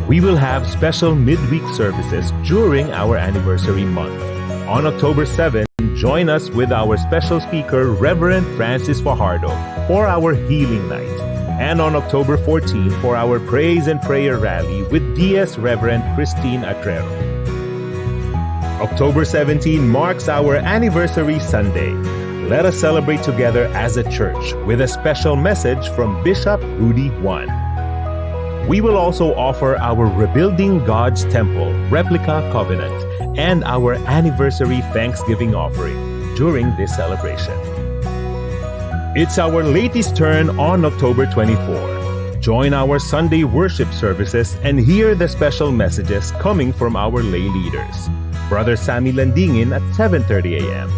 We will have special midweek services during our anniversary month. On October seventh, join us with our special speaker, Reverend Francis Fajardo, for our Healing Night. And on October fourteenth, for our Praise and Prayer Rally with D S Reverend Christine Atrero. October seventeen marks our anniversary Sunday. Let us celebrate together as a church with a special message from Bishop Rudy Juan. We will also offer our Rebuilding God's Temple replica covenant and our anniversary Thanksgiving offering during this celebration. It's our latest turn on October twenty-four. Join our Sunday worship services and hear the special messages coming from our lay leaders. Brother Sammy Landingin at seven thirty a m,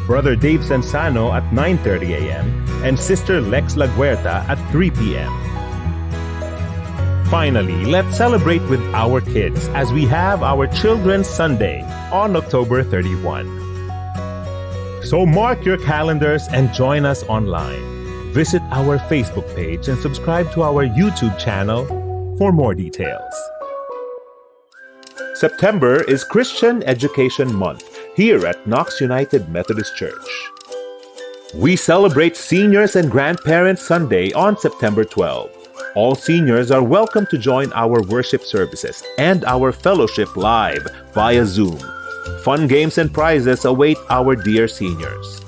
Brother Dave Sansano at nine thirty a m, and Sister Lex Laguerta at three p m. Finally, let's celebrate with our kids as we have our Children's Sunday on October thirty-one. So mark your calendars and join us online. Visit our Facebook page and subscribe to our YouTube channel for more details. September is Christian Education Month here at Knox United Methodist Church. We celebrate Seniors and Grandparents Sunday on September twelve. All seniors are welcome to join our worship services and our fellowship live via Zoom. Fun games and prizes await our dear seniors.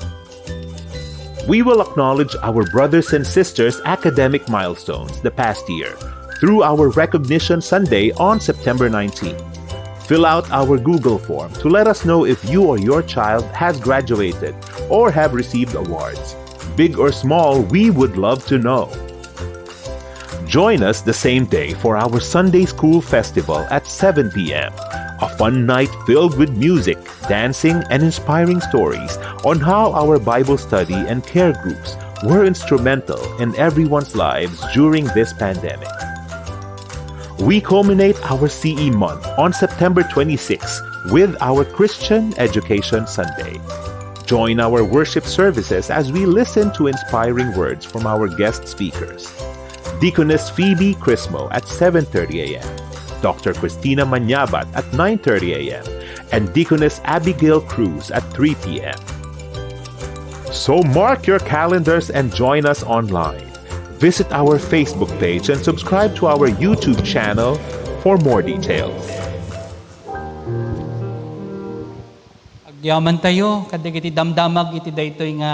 We will acknowledge our brothers and sisters' academic milestones the past year through our Recognition Sunday on September nineteenth. Fill out our Google form to let us know if you or your child has graduated or have received awards. Big or small, we would love to know. Join us the same day for our Sunday School Festival at seven p m. A fun night filled with music, dancing, and inspiring stories on how our Bible study and care groups were instrumental in everyone's lives during this pandemic. We culminate our C E month on September twenty-sixth with our Christian Education Sunday. Join our worship services as we listen to inspiring words from our guest speakers. Deaconess Phoebe Crismo at seven thirty a m, Doctor Christina Manyabat at nine thirty a m, and Deaconess Abigail Cruz at three p m. So mark your calendars and join us online. Visit our Facebook page and subscribe to our YouTube channel for more details. Agyamantayo kadagiti damdamag iti daytoy nga,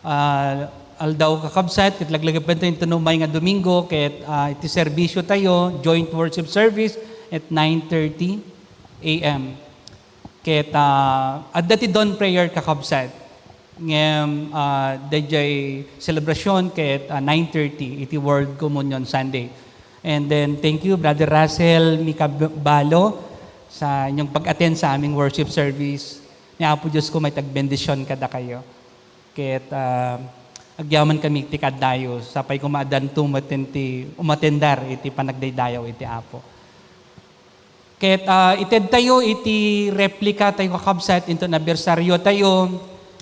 ah, aldaw, kakabsat, ket laglagipentayo inton umay nga Domingo, ket, ah, iti serbisiotayo, joint worship service at nine thirty a m. Ket, ah, adda ti dawn prayer, kakabsat. Ngem, ah, daydiay celebration ket, ah, nine thirty iti World Communion Sunday. And then, thank you, Brother Russell Micabalo, sa inyong pag-attend sa aming worship service. Ni Apo Dios koma iti agbendisyon kadakayo. Ket, ah, agyaman kami ti kaddayo, sapay koma addanto met ti umatendar iti panagdaydayaw iti Apo. Ket, ah, itedtayo iti replika tayo, kakabsat, inton anibersaryo tayo,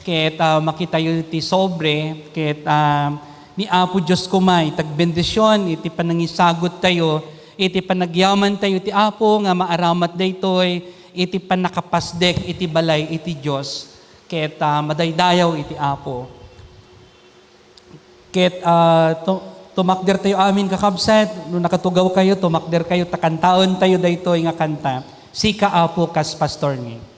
ket, ah, makitayo ti sobre, ket, ah, ni Apo Dios koma iti agbendisyon iti panangisagut tayo, iti panagyaman tayo ti Apo nga maaramat daytoy iti pannakapasdek iti balay iti Dios, ket, ah, madaydayaw iti Apo. Ket, ah, tu-, tumakdertayo amin, kakabsat. No nakatugaw kayo, tumakder kayo, ta kantaentayo daytoy nga kanta, "Sika, Apo, kas Pastormi."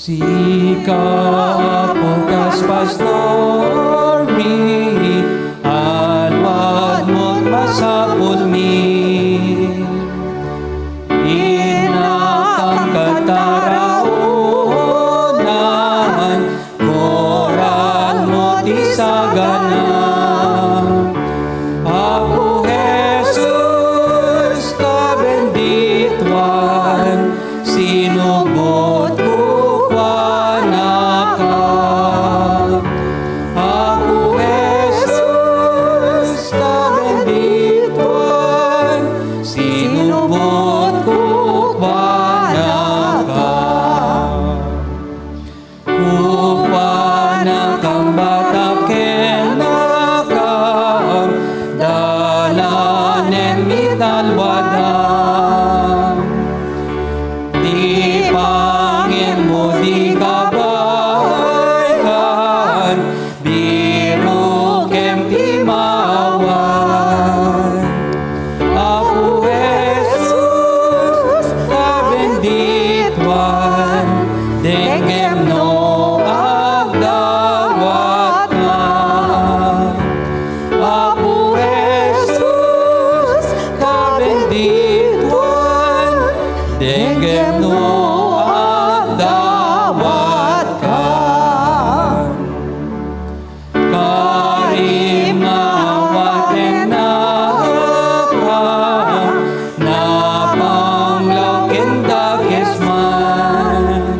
Sika, Apo, kas pastormi, aluadmo't masapulmi. Innakam kataraonan, koralmo ti sagana. Apo Jesus, kabendituan, sinubot kukuana Ken no agdawatka, karim nga awatennaekam, napanglaw ken dakes man.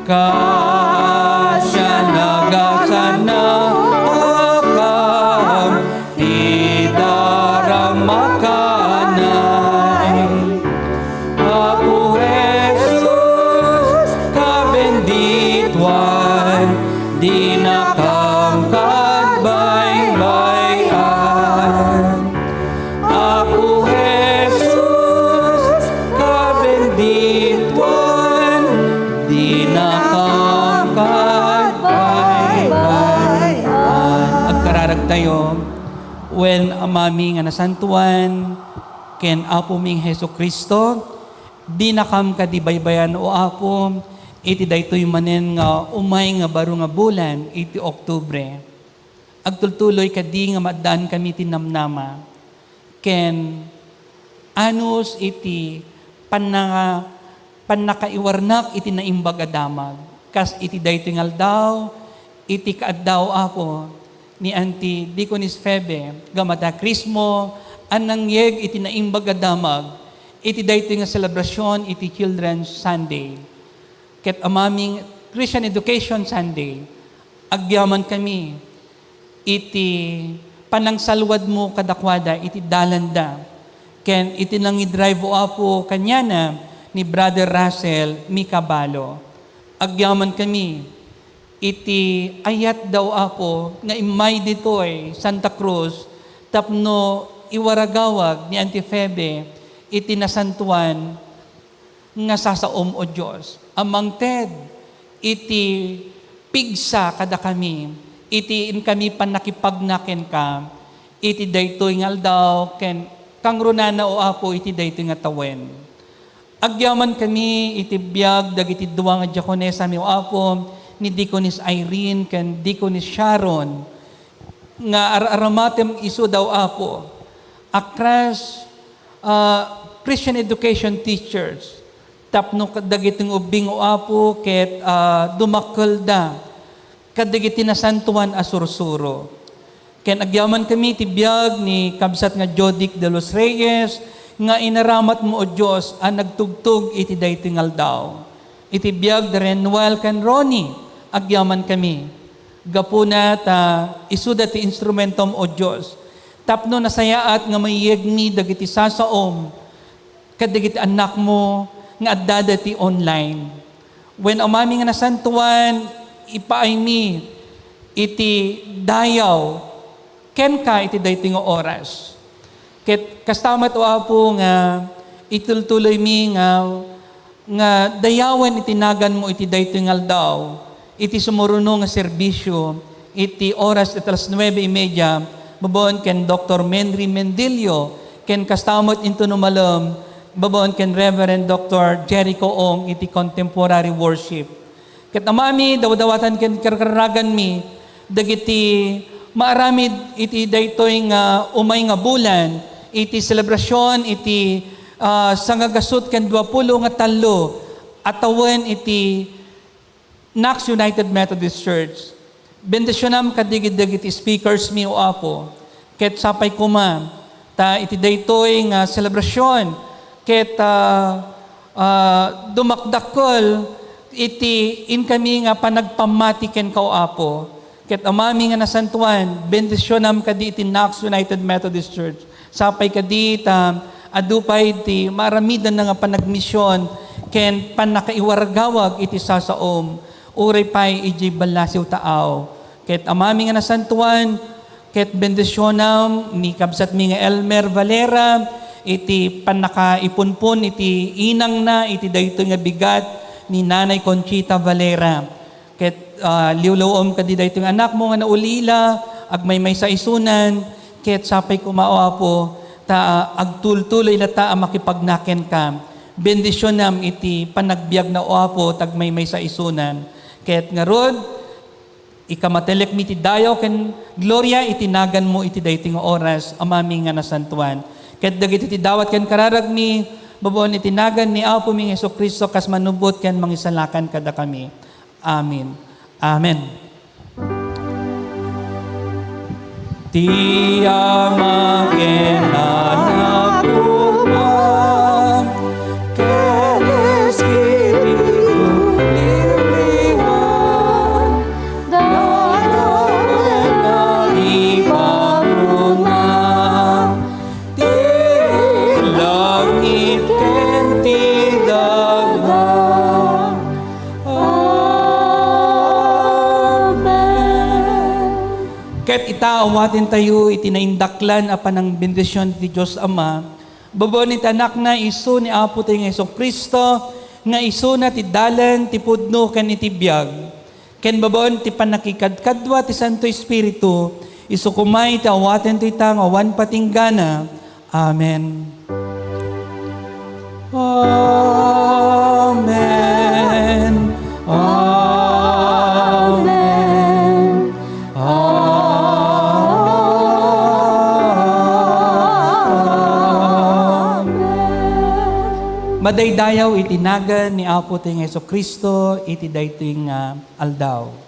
Kaasian, agasanaekam, ti daramakanay. Apo Jesus, kabendituan, dinakam kadbaybayan. Apo Jesus, kabendituan, dinakam kadbaybayan. Agkararagtayo. Wen Amami nga nasantuan, ken Apoming Jesu-Cristo, dinakam kadi baybayan, O Apo, iti daytoy manen nga umay nga baro nga bulan iti Oktubre. Agtultuloy kadi nga maaddankami ti namnama, ken anus iti panna-, pannakaiwarnak iti naimbag a damag. Kas iti daytoy nga aldaw, iti kaaddaw, Apo, ni Auntie Deaconess Febe Gamata Crismo a nangyeg iti naimbag a damag iti daytoy nga selebrasyon iti Children's Sunday ket Amaming Christian Education Sunday. Agyamankami iti panangsalwadmo kadakuada iti dalanda, ken iti nangidrive, O Apo, kaniana ni Brother Russell Micabalo. Agyamankami iti ayatda, O Apo, nga immay ditoy Santa Cruz tapno iwaragawag ni Auntie Febe iti nasantuan nga sasaom, O Dios, a mangted iti pigsa kadakami, iti inkami pannakipagna kenka, iti daytoy nga aldaw, ken kangrunana, O Apo, iti daytoy nga tawen. Agyamankami iti biag dagiti dua nga diakonesami, O Apo, ni Deaconess Irene ken Deaconess Sharon, nga ar-aramatem isuda, O Apo, a Christ, ah, Christian education teachers, tapno kad-, dagiti nga ubbing, O Apo, ket, ah, dumakkelda kadagiti nasantuan a sursuro. Ken agyamankami ti biag ni kabsat nga Jodic de los Reyes nga inaramatmo, O Dios, a nagtugtog iti daytoy nga aldaw. Iti biag da Renuel ken Ronnie, agyamankami. Gapuna ta isuda ti instrumentom, O Dios, tapno nasayaat nga mayegmi dagiti sasaom kadagiti annakmo nga addada ti online. Wen, Amami nga nasantuan, ipaaymi iti dayaw kenka iti daytoy nga oras. Ket kasta met, O Apo, nga itultuloymi nga, nga dayawen iti naganmo iti daytoy nga aldaw, iti sumuruno nga serbisio, iti oras iti alas nuebe y media, babaen ken Doktor Menry Mendilio, ken kasta met intono malem, babaen ken Reverend Doktor Jericho Ong iti contemporary worship. Ket Amami, dawdawatan ken karkaraganmi dagiti maaramid iti daytoy nga umay nga bulan, iti selebrasyon iti, ah, sangagasut ken duapulo nga tallo a tawen iti Knox United Methodist Church. Bendisionam kadagidi dagiti speakers mi, O Apo, ket sapay koma ta iti daytoy nga selebrasyon ket, ah, ah, dumakdakkel iti inkami nga panagpammati kenka, O Apo. Ket Amami nga nasantuan, bendisionam kadi iti Knox United Methodist Church. Sapay kadi ta adu pay ti maaramidanna nga panagmision ken pannakaiwaragawag iti sasaom, uray pay idiay ballasiw taaw. Ket Amami nga nasantuan, ket bendisionam ni kabsatmi nga Elmer Valera iti pannakaipunpon iti inangna iti daytoy nga bigat ni Nanay Conchita Valera. Ket, ah, liwliwem kadi daytoy nga anakmo nga naulila, agmaymaysa isunan, ket sapay koma, O Apo, ta agtultuloy latta a makipagna kenka. Bendisionam iti panagbiagna, O Apo, ta agmaymaysa isunan. Ket ngarud, ikamatellekmi ti dayaw ken gloria iti naganmo iti daytoy nga oras, Amami nga nasantuan. Ket dagiti ti dawat ken kararagmi, Babaen iti nagan ni Apomi nga Jesu-Cristo, kas manubot ken mangisalakan kadakami. Amen. Amen. Ti Ama ken Anak ken Espiritu Liwat, dayta ipapuna ti langit ken ti daga. Amen. Ket ita, awatentayo iti naindaklan a panangbendision ti Dios Ama, babaen iti Anakna, isu ni Apotayo nga Jesu-Cristo, nga isuna ti dalan, ti pudno, ken iti biag. Ken babaen ti pannakikadkadua ti Santo Espiritu, isu koma iti awatentayo ita nga awan patinggana. Amen. Amen. Amen. Amen. Madaydayaw iti nagan ni Apotayo nga Jesu-Cristo iti daytoy nga aldaw.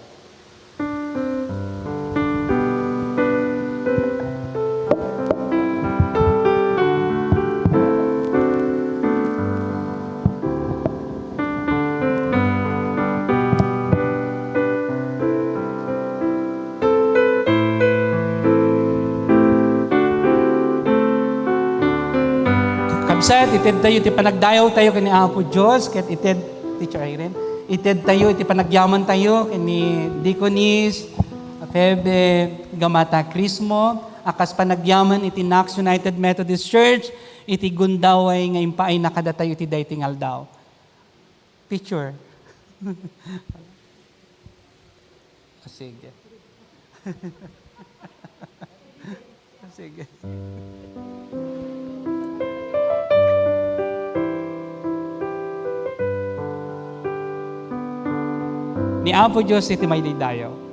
Kabsat, itedtayo ti panagdayawtayo ken ni Apo Dios, ket ited, Teacher Irene, itedtayo iti panagyamantayo ken ni Deaconess Febe Gamata Crismo, a kas panagyaman iti Knox United Methodist Church, iti gundaway nga impaayna kadatayo iti daytoy nga aldaw. Picture. Ah, sige. Ah, sige. Ni Apo Dios iti maydaydayaw.